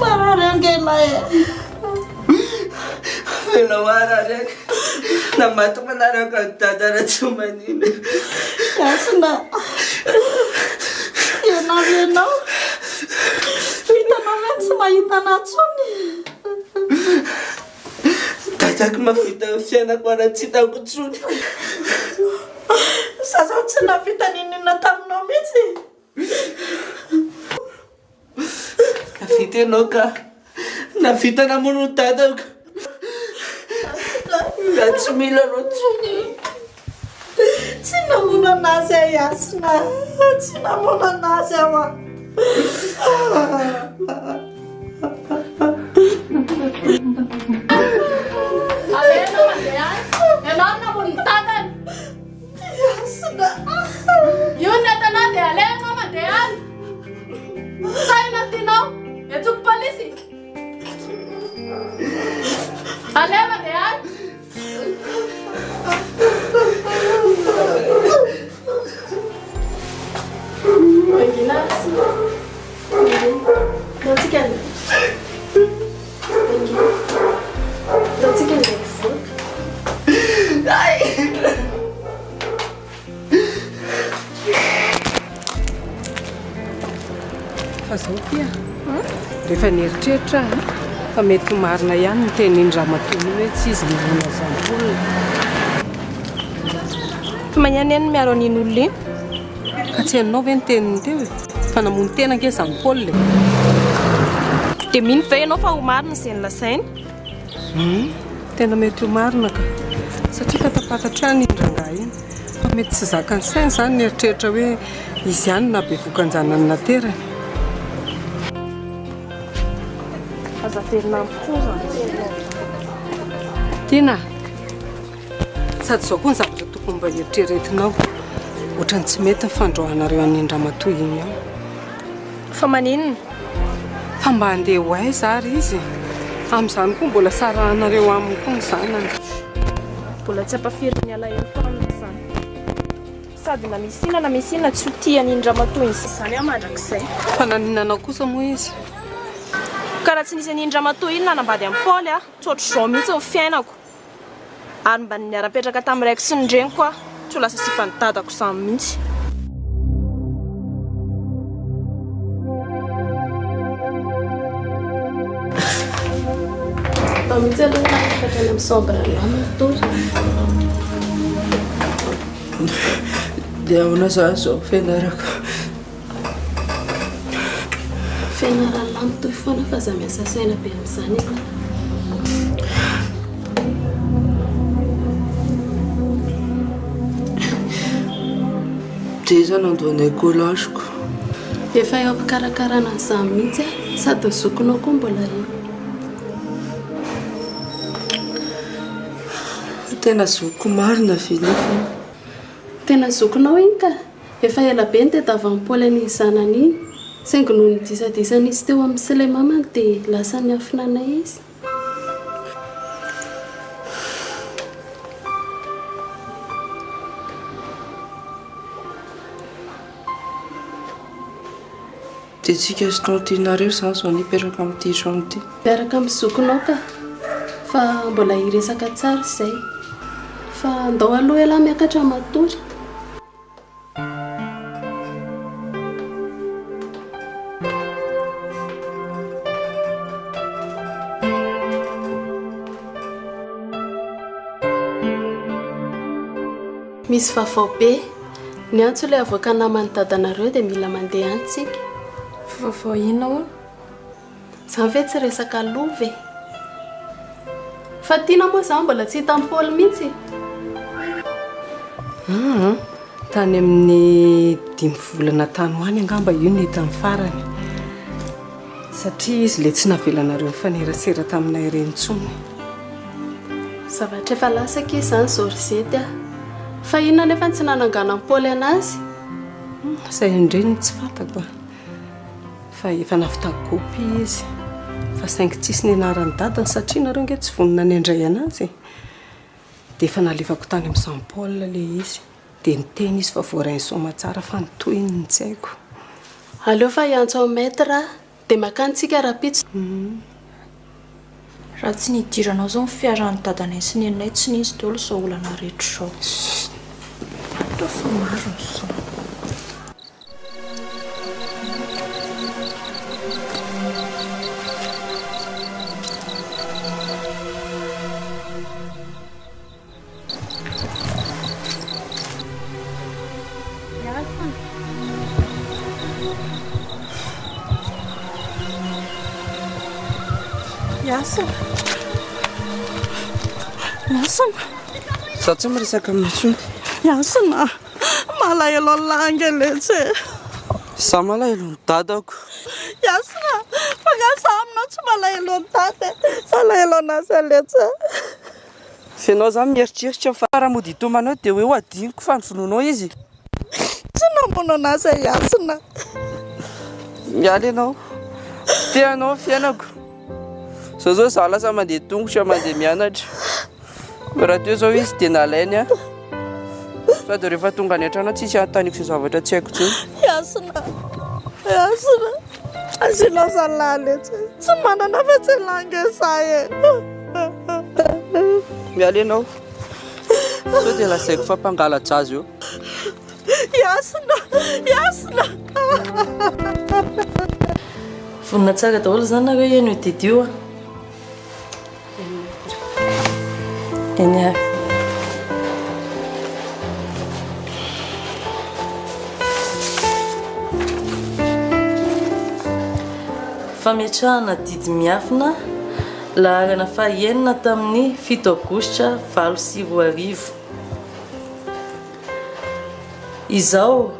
Marary ange ilay e. Velao harary aky. Na maty manaraka an'i Dada raha tsy manina. Hasina. Ianao ianao. Vitanao ve tsy mahita anah intsony? Dadako mahavita ny fiainako ary tsy hitako intsony. Za zao tsy nahavita n'inon'inona taminao mihitsy. Navita ianao ka. Navita namono ny dadako. Za tsy mila anao intsony. Tsy namono an'azy aho Hasina. Tsy namono an'azy aho a. Aleo ianao mandeha any. Ianao no namono ny dadany. Hasina. Io ny entanao dia aleo ianao mandeha any. Sa inona no tianao? Antsoiko polisy. Aleo mandeha any. Mangina Hasina. Mangina. Ndao tsika handeha. Mangina. Ndao tsika handeha hivoaka. Fa zao ty a, rehefa nieritreritra aho fa mety ho marina ihany ny tenin'iny ramatoa iny hoe tsy izy no namono an'i Jean Paul. Fa maninona anie no miaro an'iny olona iny? Ka tsy hainao ve ny teniny teo e? Fa namono tena ange Jean Paul e! Dia mino ve ianao fa ho marina izay nolazainy? Hum, tena mety ho marina ka! Satria fatapatatra ihany iny rangahy iny. Fa mety tsy zakan'ny sainy izany ny eritreritra hoe izy ihany no nahabevoka an-janany naterany. Aza averina amiko intsony izany teninao izany. Tiana a! Sady izao koa ny zavatra tokony mba eritreretinao. Ohatran'ny tsy mety ny fandroahanareo an'iny ramatoa iny ao. Fa maninona? Fa mba handeha ho aiza ary izy? Amin'izany koa mbola sarahanareo aminy koa ny zanany. Mbola tsy ampafirin'ny alaheloko aminy izany. Sady na misy inona na misy inona tsy ho tia an'iny ramatoa iny izany aho mandrakizay. Fa naninona anao kosa moa izy? Ka raha tsy nisy an'iny ramatoa iny nanambady an'i Paoly aho, tsy ohatr'izao mihitsy ny fiainako. Ary mba niara-nipetraka tamin'ny raiko sy ny reniko aho, tsy ho lasa sipan'ny dadako izany mihitsy. Atao mihitsy aloha ny miakatra any amin'ny chambre anao matory. Dia ahoana izany izao fianarako? Fianarana mitohy foana fa aza miasa saina be amin'izany ianao. Dia iza no handoa ny écolage-ko? Efa eo am-pikarakarana an'izany mihitsy aho, sady ny zokinao koa mbola eo. Tena zokiko marina ve nefa iny? Tena zokinao iny ka! Efa ela be nitadiavan'i Paoly an'iny zanany iny, saingy noho ny disadisa nisy teo aminy sy ilay mamany dia lasa niafina anay izy. Dia tsika sy tantine nareo izany izao no hipetraka amin'ity trano ity? Miaraka amin'ny zokinao ka! Fa mbola hiresaka tsara izay. Fa andao aloha ialahy miakatra matory. Misy vaovao be. Niantso ilay avocat naman'i dadanareo dia mila mandeha any tsika. Vaovao inona hono? Izany ve tsy resaka lova e? Fa Tiana moa izany mbola tsy hitan'i Paoly mihitsy e? Aa, tany amin'ny dimy volana tany ho any angamba io no hitany farany. Satria izy ilay tsy navelanareo nifanerasera taminay ireny intsony. Zavatra efa lasa akia izany Zorizety a! Fa inona anefa no tsy nananganan'i Paoly an'azy? Izay indray no tsy fantako a! Fa efa nahavita copie izy. Fa saingy tsisy ny anaran'i dadany satria nareo ange tsy vonona ny handray anazy e! Dia efa nalefako tany amin'i Jean Paul ilay izy. Dia niteny izy fa voarainy soamatsara fa ny tohiny no tsy haiko. Aleo fa hiantso an'i Maître aho dia makany tsika rahampitso. Raha tsy nidiranao izao ny fiarahan'i dadanay sy neninay tsy nisy daholo izao olana rehetra izao. Chut! Ataovy fa marina izao. Miasina. Miasina. Za tsy miresaka aminao intsony. Miasina. Malahelo an'lah ange letsy e. Za malahelo ny dadako. Hasina, fa nga za aminao tsy malahelo an'i dada e. Za alahelo anazy letsy e. F'enao zany mieritreritra fa raha mody hitomany eo dia hoe ho adinoko fa ny vonoinao izy. Tsy namono anazy i Hasina. Miala ianao. Tsy te hanao ny fiainako. Zao zao za lasa mandeha tongotra mandeha mianatra. Raha teo zao izy dia nalainy aho. Sady rehefa tonga any an-trano aho tsisy anontaniako izay zavatra tsy haiko intsony. Hasina, Hasina, asilao zalahy letsy. Tsy manana afa-tsy elah ange za e. Miala ianao. Sao dia lazaiko fa mpangala-jaza eo. Hasina, Hasina. Vonona tsara daholo izany nareo hihaino io didy io a. Eny ary. Fametrahana didy miafina laharana fahaenina tamin'ny fito aogositra 2008. Izao,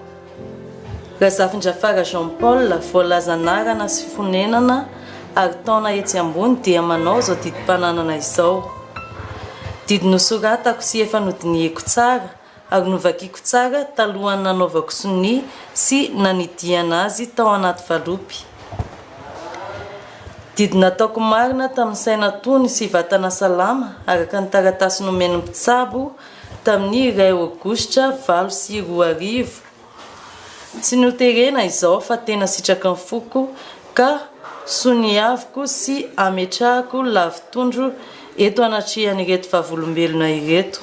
Razafindrafara Jean Paul, voalaza anarana sy fonenana. ary taona etsy ambony dia manao izao didim-pananana izao. Didy nosoratako sy efa nodinihiko tsara ary novakiko tsara talohan'ny nanaovako sonia sy nanidiana azy tao anaty valopy. Didy nataoko marina tamin'ny saina tony sy vatana salama araka ny taratasy nomen'ny mpitsabo tamin'ny iray aogositra 2008. Tsy noterena izao fa tena sitraky ny foko ka soniaviko sy ametrahako lavitondro eto anatrehan'ireto vavolombelona ireto.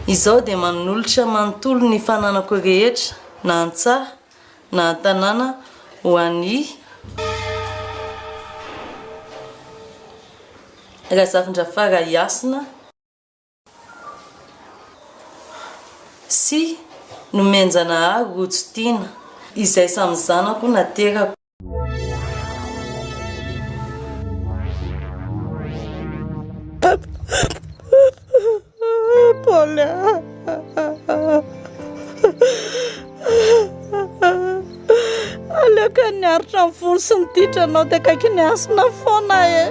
Izao dia manolotra manontolo ny fananako rehetra na an-tsaha na an-tanàna ho an'i Razafindrafara Hasina sy Nomenjanahary Rojo Tiana, izay samy zanako naterako. Paoly a! Aleoko niaritra ny volo sy ny ditranao dia akaiky ny hasina foana e!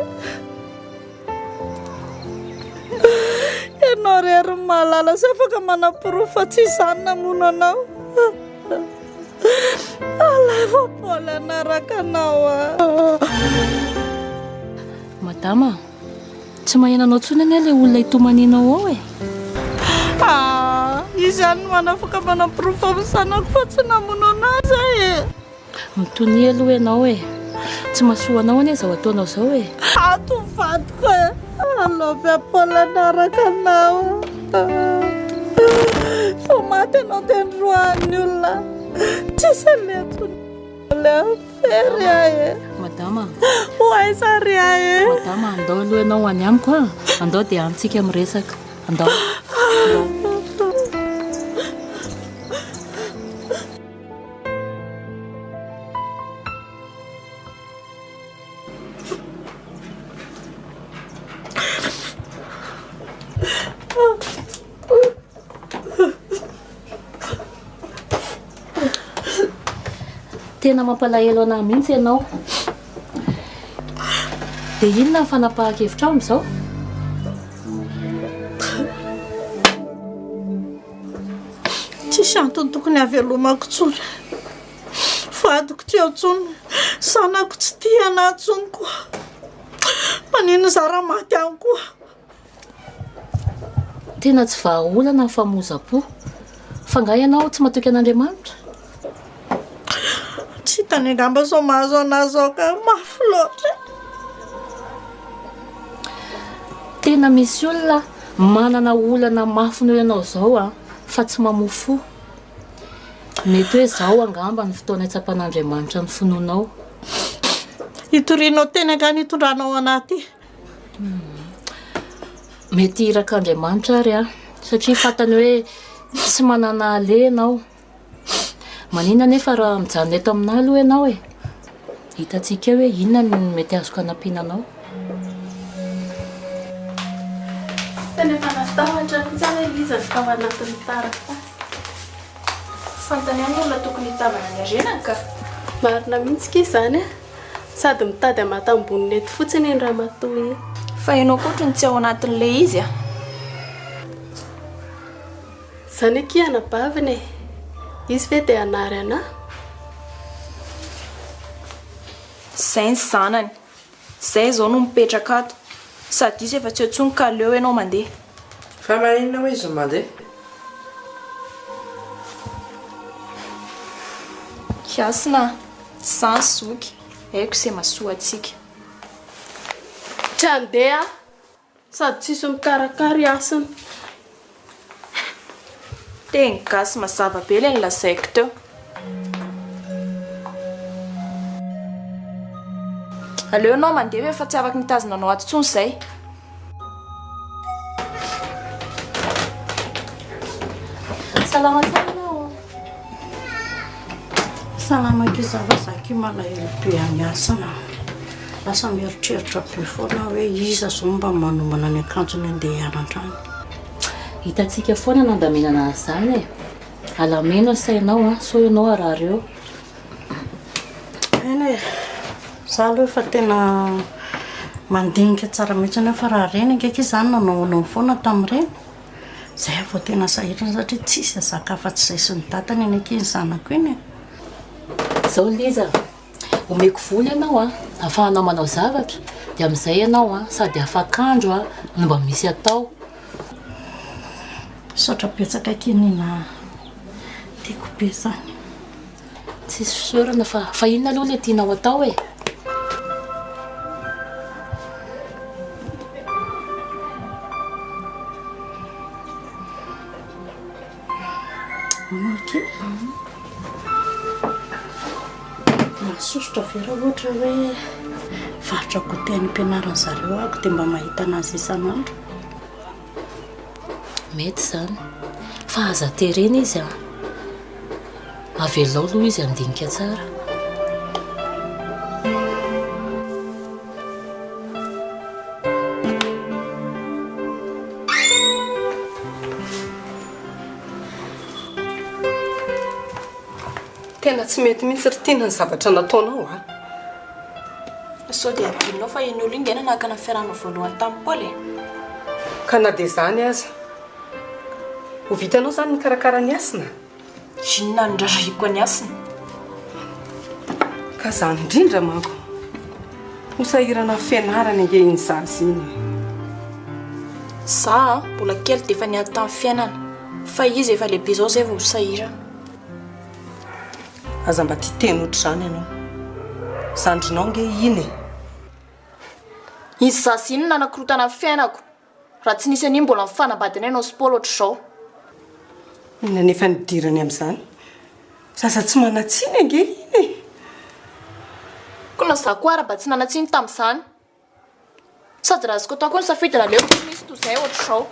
Ianao irery no mahalala sy afaka manaporofo fa tsy izaho no namono anao. Alaivo Paoly hanaraka anao aho. Madama a, tsy maheno anao intsony anie ilay olona itomanianao ao e. Ah, izy ihany no manafaka manaporofo amin'ny zanako fa tsy namono anazy aho e. Mitonia aloha ianao e. Tsy mahasoa anao anie izao ataonao izao e. Ato ny vadiko e. Alaovy aho Paul hanaraka anao. Vao maty ianao dia noroahan'ny olona. Tsisy aleha intsony Paul a. Very aho e. Madama. Ho aiza ary aho e. Madama, andao aloha ianao ho any amiko a. Andao dia any tsika miresaka. Andao. Andao. Tena mampalahelo anah mihitsy ianao. Dia inona ny fanapahan-kevitrao amin'izao? Tsisy antony tokony havelomako intsony. Vadiko tsy eo intsony, zanako tsy tia anah intsony koa. Maninona izaho raha maty any koa? Tena tsy vahaolana ny famoizam-po. Fa angaha ianao tsy matoky an'Andriamanitra? Tsy hitany angamba izao mahazo anah izao ka, mafy loatra. Tena misy olona manana olana mafy noho ianao izao an, fa tsy mamoa fo. Mety hoe izao angamba ny fotoana hitsapan'Andriamanitra ny finoanao. Hitorianao teny angaha ny hitondranao anah aty? Mety irak'Andriamanitra ary aho, satria fantany hoe tsy manana aleha ianao. Maninona anefa raha mijanona eto aminà aloha ianao e? Hitantsika eo hoe inona no mety azoko hanampiana anao. Tena efa natahotra mihitsy aho hoe iza no tao anatin'ny taratasy. Fantany ihany ny olona tokony hitavana ny harenany ka. Marina mihitsy akia izany a! Sady mitady hamatam-bonona eto fotsiny iny ramatoa iny. Fa ianao koa ohatry ny tsy ao anatin'ilay izy a! Zany akia anabaviny e! Izy ve dia hanary anah? Zay ny zanany. Zay izao no mipetraka ato. Sady izy efa tsy eo intsony ka aleo ianao mandeha. Fa maninona hoy izy no mandeha? Hasina a! Zany zoky, haiko izay mahasoa antsika. Tsy handeha aho. Sady tsisy mikarakara i Hasina. Teny gasy mazava be ilay nolazaiko teo. Aleo ianao mandeha fa efa tsy afaka mitazona anao ato intsony izay. Salama tsara ianao. Salama akia za fa za akia malahelo be an'i Hasina. Lasa mieritreritra be foana aho hoe iza izao no mba manomana ny akanjony handeha hianatra any. Hitantsika foana ny handaminana an'izany e. Alamino ny sainao an, sao ianao harary eo. Eny e, za aloha efa tena mandinika tsara mihitsy hoe fa raha reny ange akia izany nanaonao foana tamin'ireny, izay aho vao tena sahirana satria tsisy hahazaka afa-tsy izay sy ny dadany anie akia iny zanako iny e. Izao Liza, omeko vola ianao a, ahafahanao manao zavatra, dia amin'izay ianao a, sady afak'andro a, no mba misy atao. Misaotra betsaka akia Nina a, tiako be izany. Tsisy fisaorana fa fa inona aloha le tianao atao e? Ok. Mahasosotra ve raha ohatra hoe mivarotra goûter any am-pianarana zareo aho dia mba mahita anazy isan'andro? Mety izany. Fa aza terena izy an. Avelao aloha izy handinika tsara. Tena tsy mety mihitsy ry Tiana ny zavatra nataonao a! Sao dia adinonao fa iny olona iny nge nanakana ny fiarahana voalohany tamin'i Paoly e! Ka na dia izany aza, ho vitanao izany ny mikarakara an'i Hasina? Inona no rarahiko an'i Hasina? Ka izany indrindra manko! Ho sahirana amin'ny fianarany ange iny zaza iny e! Za a, mbola kely dia efa niady tamin'ny fiainana, fa izy efa lehibe izao izay vao ho sahirana. Aza mba tia teny ohatr'izany ianao. Zandrinao nge iny e! Iny zaza iny no nanakorotana ny fiainako. Raha tsy nisy an'iny mbola nifanambady anay ianao sy Paoly ohatr'izao. Inona anefa no idirany amin'izany? Zaza tsy manan-tsiny ange iny e! Koa na za koa ara mba tsy nanan-tsiny tamin'izany. Sady raha azoko atao koa ny safidy naleoko tsy misy toy izay ohatr'izao.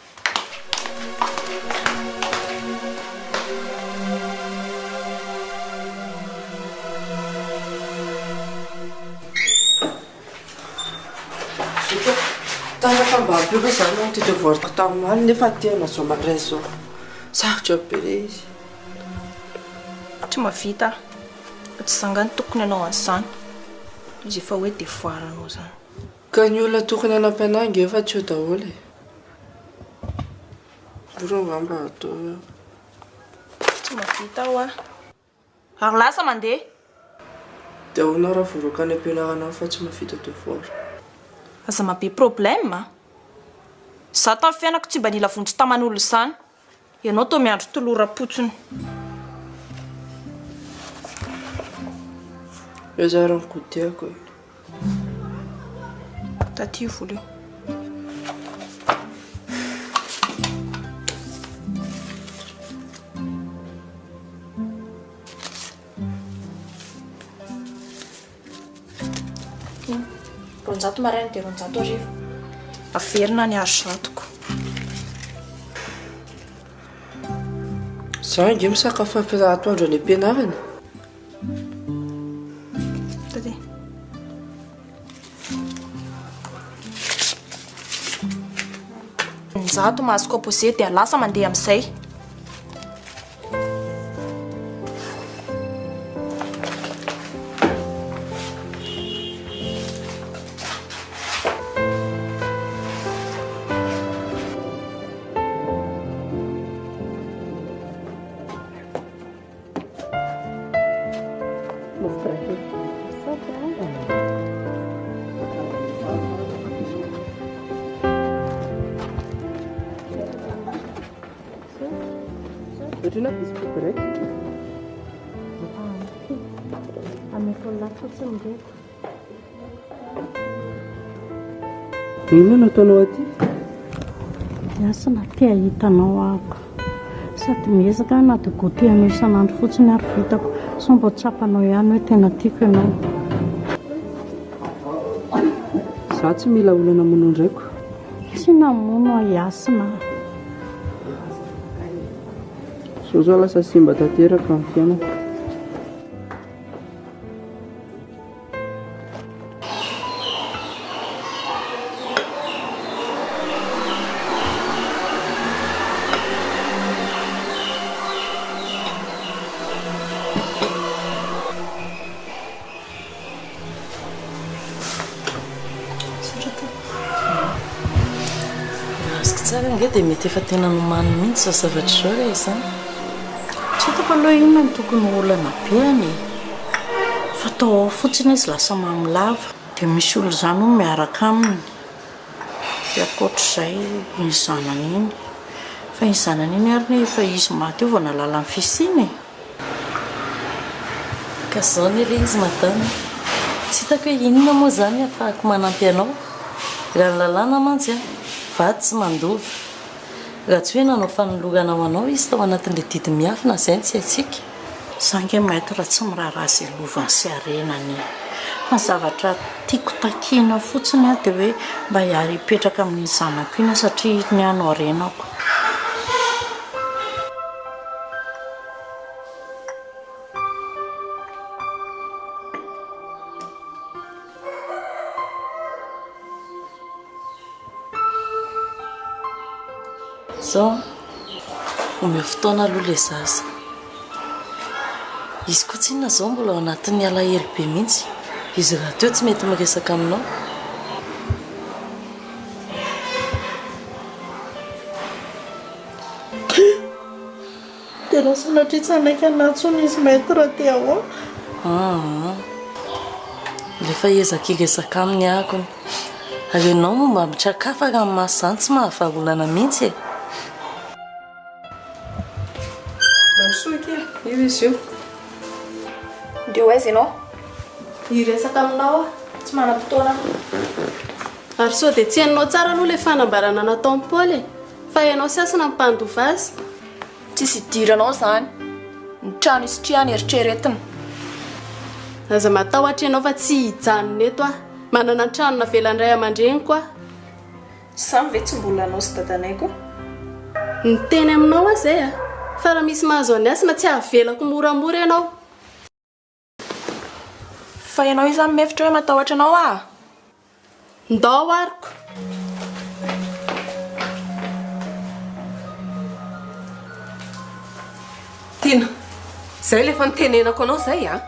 Zoky a, tara fa mba ampio ve zany aho ity devoir tamin'ny omaly nefa aty Amazon mandray zao. Sarotra be le izy. Tsy mahavita aho. Fa tsy za nga no tokony hanao an'izany. Izy efa hoe devoir anao zany. Ka ny olona tokony hanampy anah ange efa tsy eo daholo e. Aleo angamba atao eo. Tsy mahavita aho a. Ary lasa mandeha. Dia ahoana raha voaroaka any am-pianarana any fa tsy mahavita devoir? Aza mahabe problème a. Za tamin'ny fiainako tsy mba nila vonjy taman'olona izany. Ianao toa miandry toloram-potsiny. Eo za raha ny goûter-ko e. Taty io vola io. 200 maraina dia 200 hariva. Averina ny arizatoko. Za ange misakafo atoandro any am-pianarana. Taty. 100 mahazo composé dia lasa mandeha amin'izay. Inona no ataonao aty? Hasina, te hahita anao aho. Sady miezaka aho na dia goûter anao isan'andro fotsiny ary vitako. Sao mba ho tsapanao ihany hoe tena tiako ianao. Izaho tsy mila olona namono ny raiko. Tsy namono aho i Hasina a. Izao izao lasa simba tanteraka ny fiainako. tsara ange dia mety efa tena nomaniny mihitsy izao zavatra izao raha izany. Tsy hitako aloha inona no tokony ho olana be any e! Fa tao ao fotsiny izy lasa mamo lava. Dia misy olona izany hono miaraka aminy. Dia ankoatr'izay iny zanany iny. Fa iny zanany iny ary anie efa izy maty io vao nahalala ny fisiany e! Ka zao anie le izy madame, tsy hitako hoe inona moa zany ahafahako manampy anao, raha ny lalàna mantsy an, vady tsy mandova, raha tsy hoe nanao fanolorana ho anao izy tao anatin'le didy miafina izay no tsy haintsika. Za nge maître tsy miraharaha ze lovany sy harenany e! Fa ny zavatra tiako takiana fotsiny an dia hoe mba hiara hipetraka amin'iny zanako iny aho satria iny aho no harenako. Zao an, omeo fotoana aloha ilay zaza. Izy koa tsinona izao mbola ao anatin'ny alahelo be mihitsy. Izy rahateo tsy mety miresaka aminao. Tena sanatria tsy hanaiky anah intsony izy maître dia ahoana? Aa. Alefa hiezaka hiresaka aminy aho kony. Ary ianao moa mba mitrakafa ranomaso izany tsy mahavahaolana mihitsy e. Mandrosoa akia, io izy io. Ndeha ho aiza ianao? Hiresaka aminao aho. Tsy manam-potoana aho. Ary sao dia tsy henonao tsara aloha ilay fanambarana nataon'i Paoly e? Fa ianao sy Hasina no mpandova azy. Tsisy idiranao izany. Ny trano isitrihana eritreretina. Aza matahotra ianao fa tsy hijanona eto aho. Manana ny trano navelan'ny ray aman-dreniko aho. Samy ve tsy mbola anao sy dadanay koa? Miteny aminao aho izay a! Fa raha misy mahazo an'i Hasina tsy havelako moramora ianao. Fa ianao izany mihevitra hoe matahotra anao aho? Ndao ariko. Tiana, izay ilay efa nitenenako anao izay a!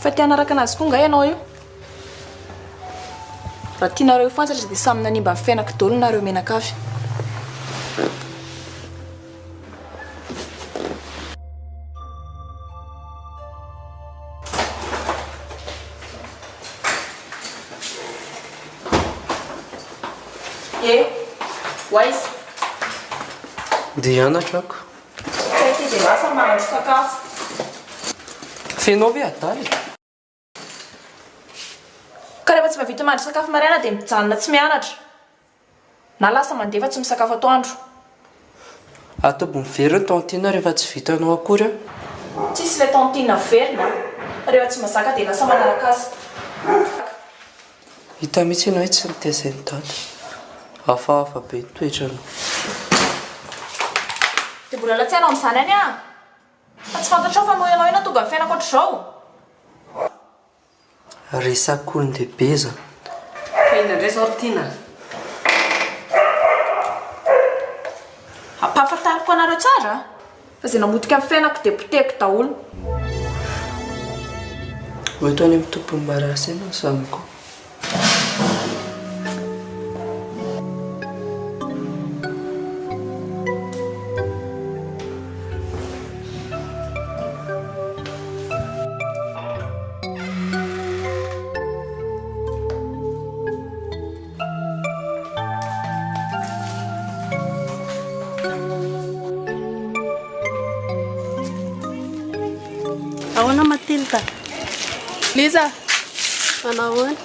Fa te hanaraka anazy koa nga ianao io? Raha tianareo ho fantatra dia samy nanimba ny fiainako daholo nareo mianakavy. E! Ho aiza? Ndeha hianatra ako. Kay ity dia lasa mahandro sakafo. F'enao ve adala e? Ka rehefa tsy mahavita mahandro sakafo maraina dia mijanona tsy mianatra. Na lasa mandeha fa tsy misakafo atoandro. Ataovy miverina ny tantine rehefa tsy vitanao akory an. Tsisy ilay tantine averina fa rehefa tsy mazaka dia lasa manaraka azy. Hita mihitsy ianao hoe tsy nitezain'i dada. Hafahafa be ny toetranao. Dia mbola latsainao amin'izany ihany aho. Fa tsy fantatrao fa noho ianao io nahatonga ny fiainako ohatr'izao. Resak'olon-dehibe izany. Fa inona indray izao ry Tiana? Ampahafantariko anareo tsara fa izay namotika ny fiainako dia potehiko daholo. Ho eto any amin'ny tompon'ny marary saina ny zanako. Ahoana Mathilde? Liza, manao ahoana?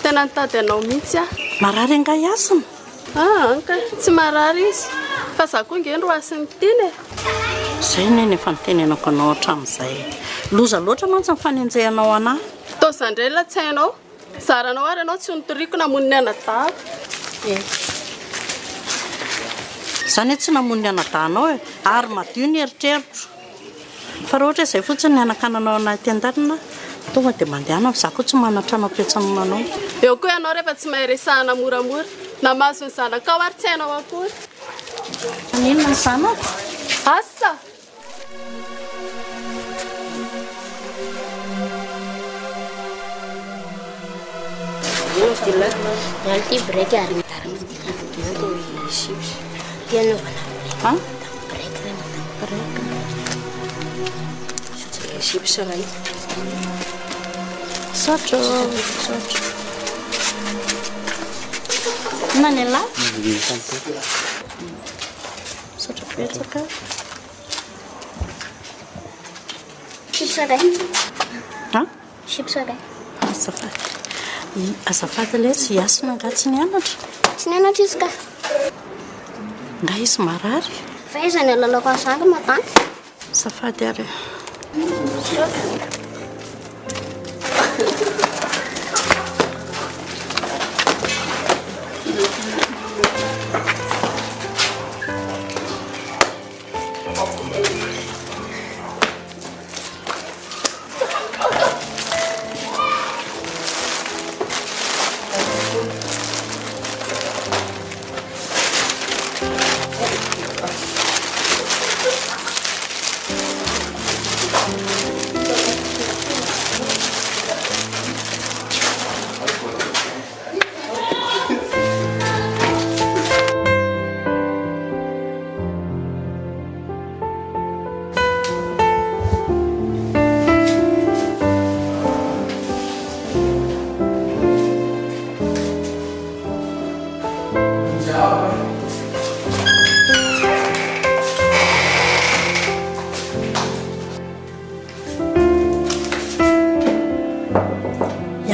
Tena nitady anao mihitsy aho. Marary angaha i Hasina? Ah, an ka, tsy marary izy. Fa za koa ange no hasin'i Tiana e. Izay neny efa nitenenako anao hatramin'izay. Loza loatra mantsy ny fanenjehanao an'ahy. Toa izany indray ny latsainao. Zaranao ary ianao tsy ho notoriko namono ny anadahako. E. Izany hoe tsy namono ny anadahinao e. Ary madio ny eritreritro. Fa raha ohatra hoe izay fotsiny ny hanakananao an'ahy aty an-danina, tonga dia mandehana fa izaho koa tsy manan-trano hampiantsanona anao. Eo koa ianao rehefa tsy mahay resahana moramora. Na mahazo ny zanakao ary tsy hainao akory. Maninona ny zanako? Asa! Chips. Dia anaovana Ha? Break iray madame. Break. Misaotra chips iray. Misaotra. Misaotra. Inona ny an'lah? Misaotra betsaka. Chips iray. Ha? Chips iray. Azafady. Azafady lesy, i Hasina angaha tsy nianatra? Tsy nianatra izy ka. Nga izy marary? Fa aiza ny alalako an'izany ry madame? Azafady ary e.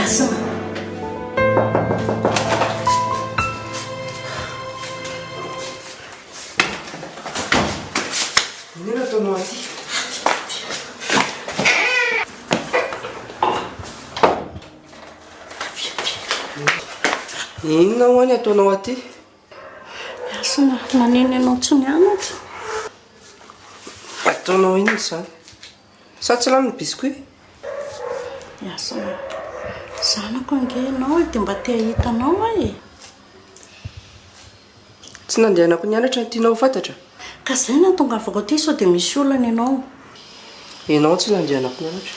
Hasina. Inona no ataonao aty? Inona ho'a ny ataonao aty? Hasina, nanino ianao tsy nianatra? Ataonao inona izany? Sa tsy lany ny biscuit? Hasina, zanako ange ianao e, dia mba te hahita anao aho e. Tsy nandehanako nianatra ny tianao ho fantatra? Ka izay no nahatongavako aty sao dia misy olana ianao. Ianao tsy nandehanako nianatra.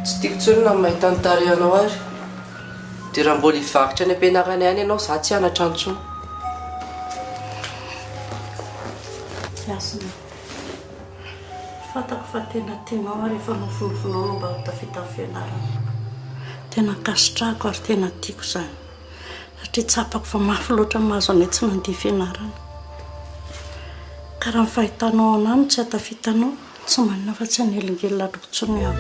Tsy tiako intsony na ny mahita ny tarehinao ary. Dia raha mbola hivarotra any am-pianarana ihany ianao, izaho tsy hianatra intsony. Hasina, fantako fa tena tianao ary efa nofinofinao ny mba ho tafita amin'ny fianarana. Tena ankasitrahako ary tena tiako izany. Satria tsapako fa mafy loatra ny mahazo anay tsy nandia fianarana. Ka raha ny fahitanao anah no tsy hahatafita anao, tsy maninona fa tsy hanelingelina anao intsony aho.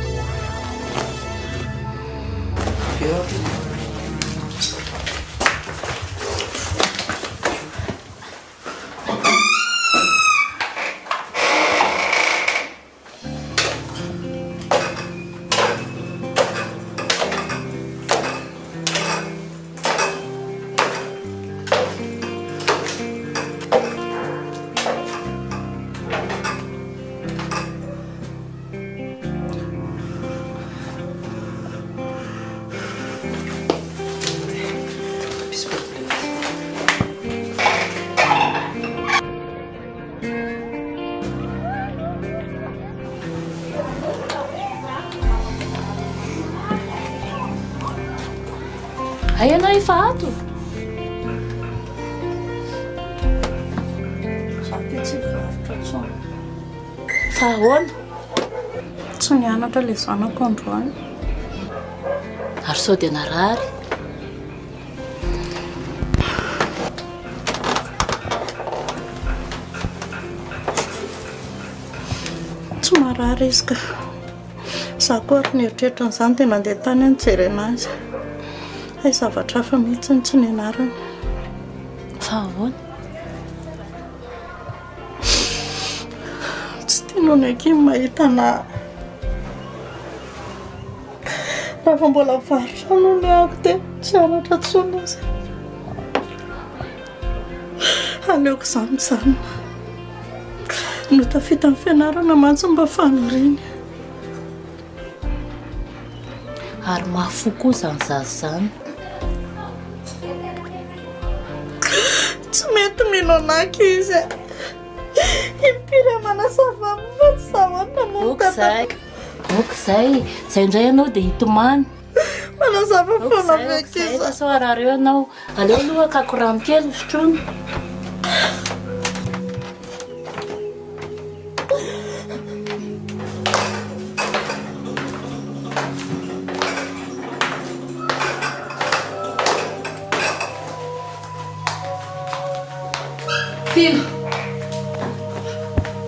Hay ianao efa ato? Za ty tsy hivarotra intsony. Fa ahoana? Tsy nianatra ilay zanako androany. Ary sao dia narary? Tsy marary izy ka. Za koa ary nieritreritra an'izany dia nandeha tany aho nijery an'azy. Hay zavatra hafa mihitsy no tsy nianarany. Fa ahoana? Tsy tianao ny ankizy mahita anà. Raha vao mbola mivarotra no niako dia tsy hanatra intsony izy. Aleoko izaho mijanona. No tafita amin'ny fianarana mantsy mba faniriany. Ary mafy fo koa izany zaza izany. Tsy mety mino an'aky izy. Impiry aho manazava aminy fa tsy zaho no namono Ok izay. Ok izay. Izay indray ianao dia hitomany. Manazava foana ve aoka izay fa sao harary eo ianao. Aleo aloha hakako rano kely hosotroina. Tiana!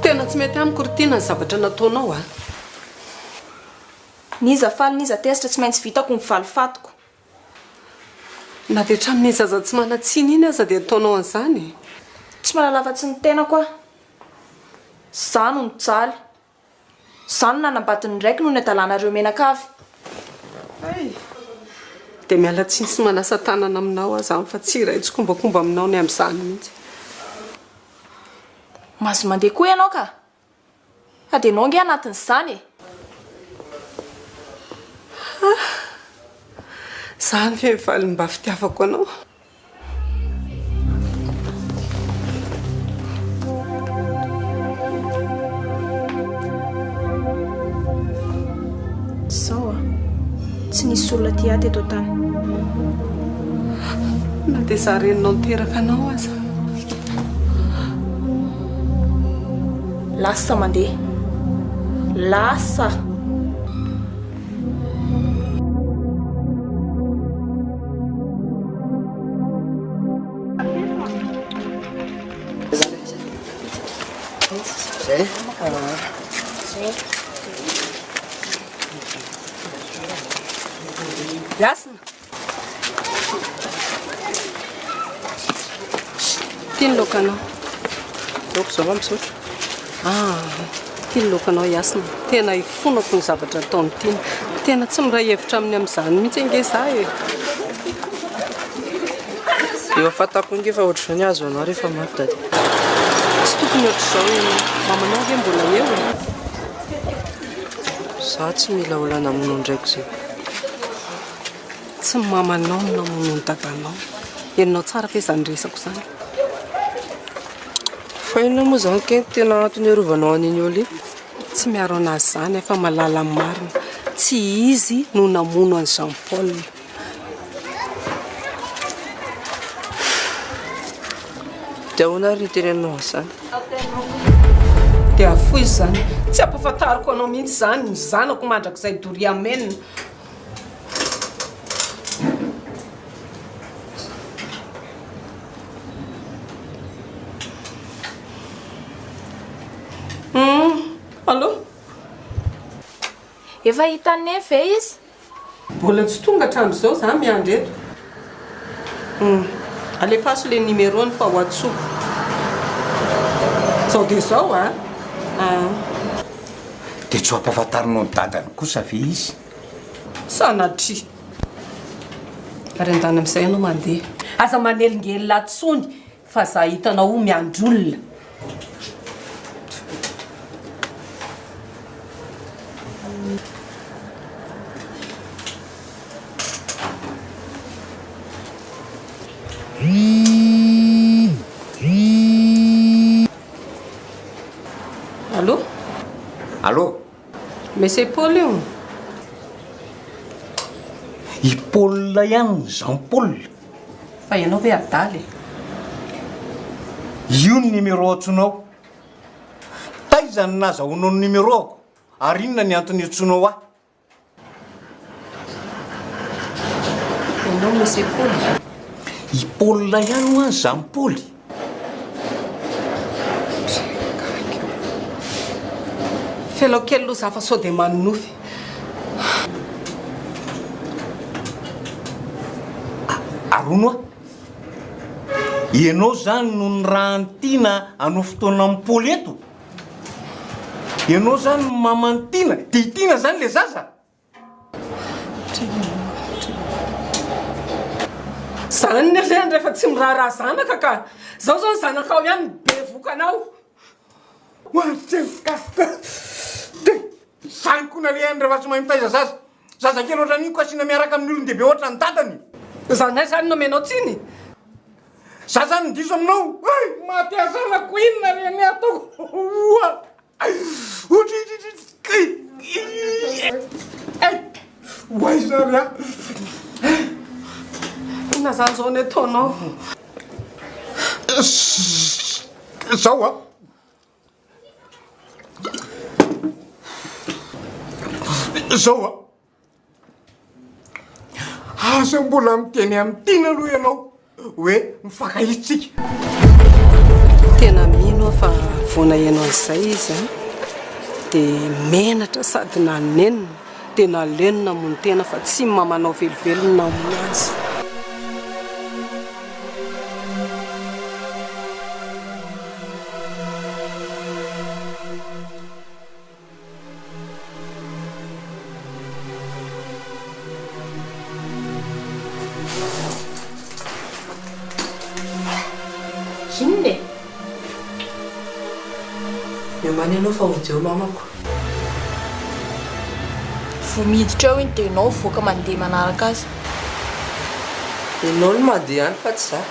Tena tsy mety amiko ry Tiana ny zavatra nataonao a! N'iza faly n'iza tezitra tsy maintsy vitako ny valifatiko. Na dia hatramin'iny zaza tsy manan-tsiny iny aza dia ataonao an'izany e! Tsy mahalala afa-tsy ny tenako aho. Izaho no nijaly. Izaho no nanambady ny raiko noho ny hadalanareo mianakavy. Hay! Dia miala tsiny sy manasa tanana aminao aho izany fa tsy iray tsikombakomba aminao ny amin'izany mihitsy. Mahazo mandeha koa ianao ka! Fa dia ianao ange anatin'izany e! Ah! Izany ve ny valin'ny mba fitiavako anao? Izao a! Tsy nisy olona tia ahy teto an-tany. Na dia izaho reninao niteraka anao aza. Lasa mandeha. Lasa. Zay. Hasina. Ity ny laokanao. Laoko izao va misaotra. Ah, ity ny laokanao Hasina. Tena ifonako ny zavatra ataon'i Tiana. Tena tsy miray hevitra aminy amin'izany mihitsy ange izaho e. Efa fantako ange fa ohatr'izao ny hahazo anao rehefa maty dada. Tsy tokony ohatr'izao ianao. Mamanao ange mbola eo e. Za tsy mila olona namono ny raiko zay. Tsy ny mamanao no namono ny dadanao. Henonao tsara ve izany resako izany? Fa inona moa izany kay no tena antony iarovanao an'iny olona iny? Tsy miaro an'azy izany aho fa mahalala ny marina. Tsy izy no namono an'i Jean Paul. Dia ahoana ary no itenenanao an'izany? Dia afoizo izany. Tsy ampahafantariko anao mihitsy izany ny zanako mandrakizay doria amen. Hum, allo? Efa hitan'i Neny ve izy? Mbola tsy tonga hatramin'izao za miandry eto. Hum, alefaso le numéro-ny fa ho antsoiko. Zao dia zao a! Ah. Dia tsy ho ampahafantarinao ny dadany kosa ve izy? Sanatria. Ary andany amin'izay ianao mandeha. Aza manelingelina intsony fa za hitanao ho miandry olona. Allô? Allô? Monsieur Paul io? I Paul ihany ny Jean Paul. Fa ianao ve adala e? Io ny numéro antsoinao. Taiza no nazahoanao ny numéro-ako ary inona ny antony iantsoanao ahy? Ianao Monsieur Paul? I Paul ihany hoa ny Jean Paul. Felao kely aloha za fa sao dia manonofy. Ary hono hoa, ianao izany no nirahan'i Tiana hanao fotoana amin'i Paoly eto? Ianao izany no maman'i Tiana? Dia i Tiana izany ilay zaza? Zany ny alehany rehefa tsy miraharaha zanaka ka! Zao zao ny zanakao ihany no bevoka anao. Zany koa nalehany rehefa tsy mahay mitaiza zaza. Zazakely ohatran'iny ko asiana miaraka amin'ny olon-dehibe ohatran'ny dadany. Zany zany no omenao tsiny? Za zany no diso aminao? Hay! Maty ahy zanako inona re ny ataoko? Oa! Oay! Ho aiza ary aho? Inona izany izao ny ataonao? Zao a! Zao a! Aza mbola miteny amin'i Tiana aloha ianao hoe mifankahita tsika. Tena mino aho fa vao naheno an'izay izy an, dia menatra sady nanenina, dia naleny namono tena fa tsy mamanao velively ny namono azy. Inona e? Miomàna ianao fa hody eo mamako. Vao miditra eo iny dia ianao mivoaka mandeha manaraka azy. Ianao no mandeha any fa tsy za.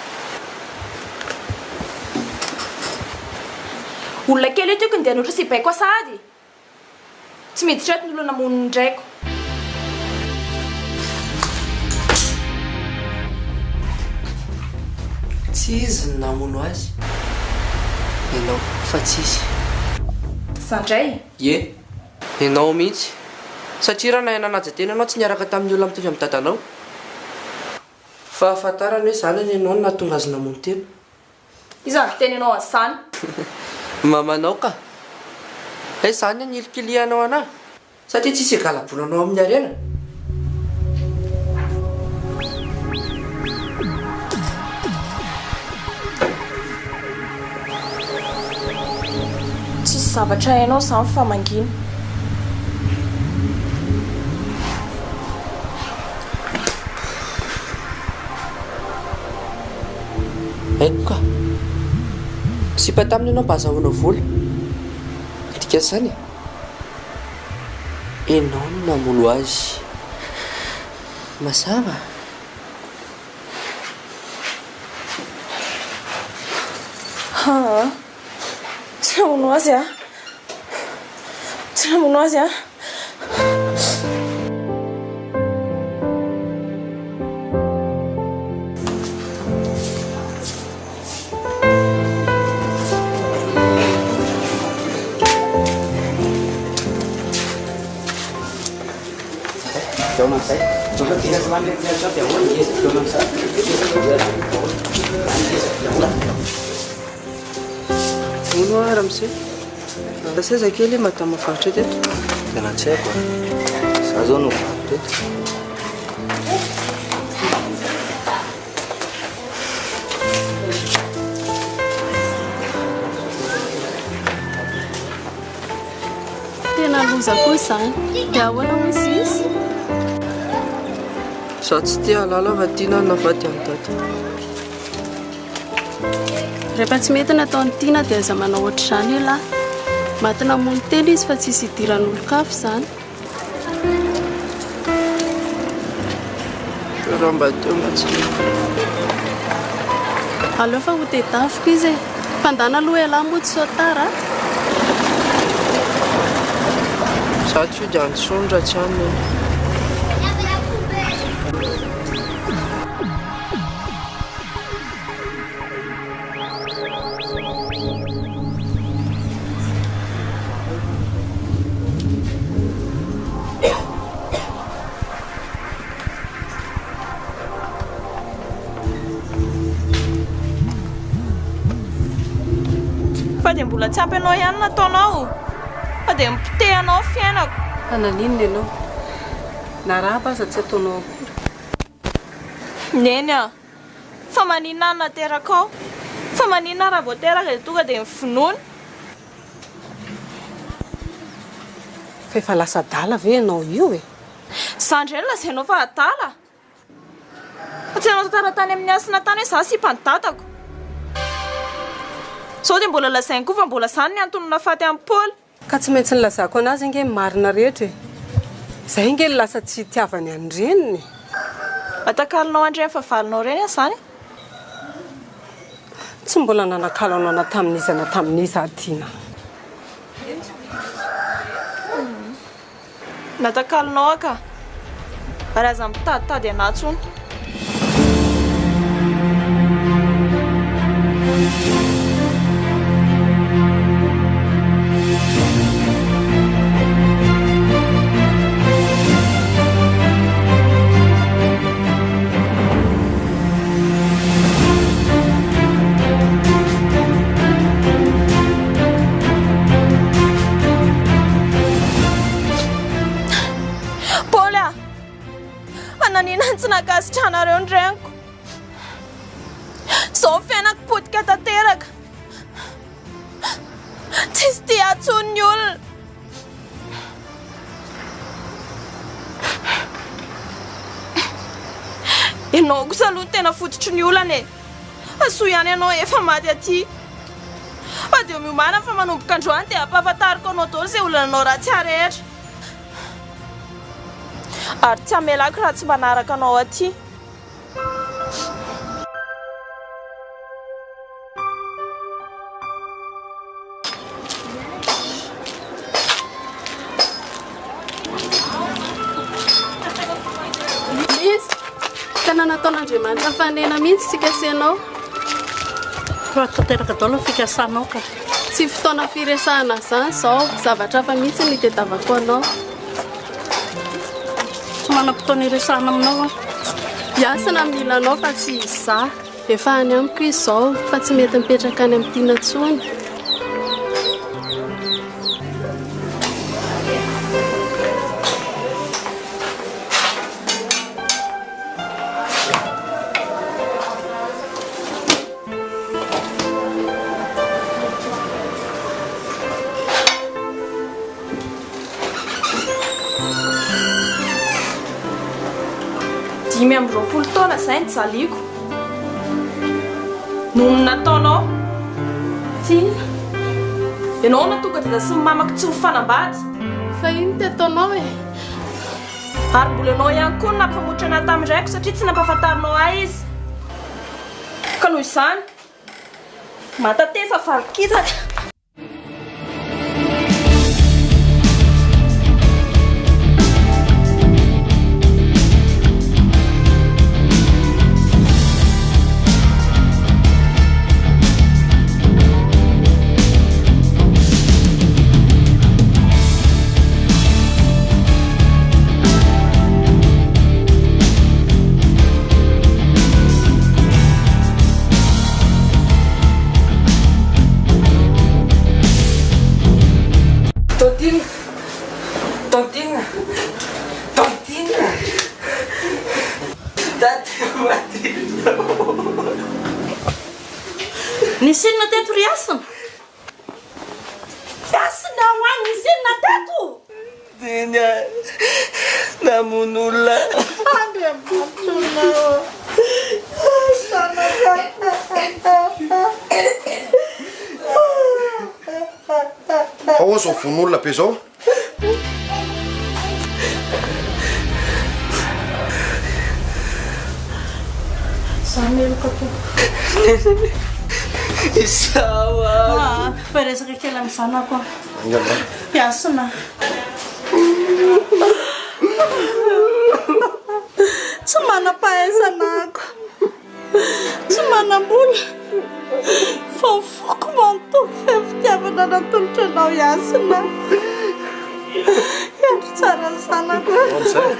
Olona kely io tokony dia hanotra sy hibaiko ahy sahady! Tsy miditra eto ny olona namono ny raiko. Tsy izy no namono azy. Ianao fa tsy izy. Za ndray? Ie. Ianao mihitsy. Satria raha nahay nanaja tena ianao tsy niaraka tamin'ny olona mitovy amin'ny dadanao. Fahafantarany hoe zanany ianao no nahatonga azy namono tena. Iza no niteny anao an'izany? Mamanao ka. Hay izany ny anilikilihanao anah? Satria tsisy higalabonanao amin'ny harena? Tsisy zavatra hainao izany fa mangina. Haiko ka. Sipa taminy ianao mba azahoanao vola. Dikan'izany e? Ianao no namono azy. Mazava? Aa! Tsy namono azy aho. Tsy namono azy aho. Hono hoa ramose, lasa aiza kely i madame varotra teto? Tena tsy haiko a! Za zao no varotra eto. Tena loza koa izany. Dia ahoana hoy izy? Za tsy te hahalala fa tiana ny navady an'i dada. Rehefa tsy mety ny ataon'i Tiana dia aza manao ohatr'izany elah. Maty namono tena izy fa tsisy idiran'olon-kafa izany. Raha mba teo mba tsy Aleo fa ho tedaviko izy e. Fandana aloha elah mody sao tara a. Za tsy hody any intsony raha tsy any neny. Fa dia mbola tsy ampy anao ihany ny nataonao. Fa dia nopotehanao ny fiainako. Fa naninona ianao? Narahaba aza tsy ataonao akory. Neny a! Fa maninona aho naterakao? Fa maninona aho raha vao teraka dia tonga dia mivonoana? Fa efa lasa adala ve ianao io e? Izaho indray no lazainao fa adala? Fa tsy nanao tantara tany amin'ny hasina tany hoe izaho sipan'ny dadako. Sao dia mbola lazainy koa fa mbola izany ny antony nahafaty an'i Paoly. Ka tsy maintsy nilazako anazy ange ny marina rehetra e! Izay ange no lasa tsy itiavany an'i reniny e! Atakalonao an'ireny fahavalonao ireny aho izany e! Tsy mbola nanakalo anao na tamin'iza na tamin'iza aho Tiana. Natakalonao aho ka! Ary aza mitaditady anà intsony. Paoly a! Fa naninona no tsy nankasitrahanareo ny reniko? Izao ny fiainako potika tanteraka. Tsisy tia ahy intsony ny olona. Ianao kosa aloha no tena fototry ny olana e. Fa soa ihany ianao efa maty aty. Fa dia miomàna fa manomboka androany dia ampahafantariko anao daholo izay olona nanao ratsy ahy rehetra. Ary tsy hamelako raha tsy manaraka anao aty. Izy, tena nataon'Andriamanitra nifanena mihitsy isika sy ianao. Fa tanteraka daholo ny fikasanao ka. Tsy fotoana firesahana an'izany izao, zavatra hafa mihitsy no itadiavako anao. Tsy manam-potoana hiresahana aminao aho. Hiasana no mila anao fa tsy izaho. Efa any amiko izy izao fa tsy mety mipetraka any amin'ny tiana intsony. 25 taona izay nijaliako noho ny nataonao. Tiana, ianao no nahatonga dada sy ny mamako tsy nifanambady. Fa ino ty ataonao e? Ary mbola ianao ihany koa no nampamotra anah tamin'ny raiko satria tsy nampahafantarinao ahy izy. Ka noho izany, matatesa valin-kitsaka. Tantine! Tantine! Tantine! Tantine Mathilde! Nisy inona teto ry Hasina? Hasina ho any nisy inona teto? Teny a! Namono olona. Andriamanitra ô! Zanakay. Ao izao vono olona be izao. Za meloka tompoko. Izaho aho. Fa resaka kely amin'ny zanako aho. Mpiasina. Tsy manam-pahaizana ako. Tsy manam-bola. Fa ny foko manontolo feno fitiavana natolotra anao Hasina. Hendry tsara ny zanako. Hendry tsara.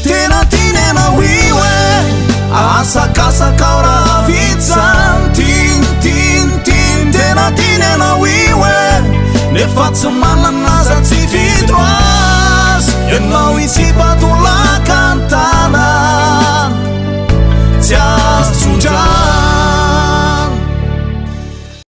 Tena tiana ianao io e Asakasakao raha vita Tiana, tiana, tiana Tena tiana ianao io e Nefa tsy manana aza tsy vito azy Ianao hitsipa tolaka ny tany.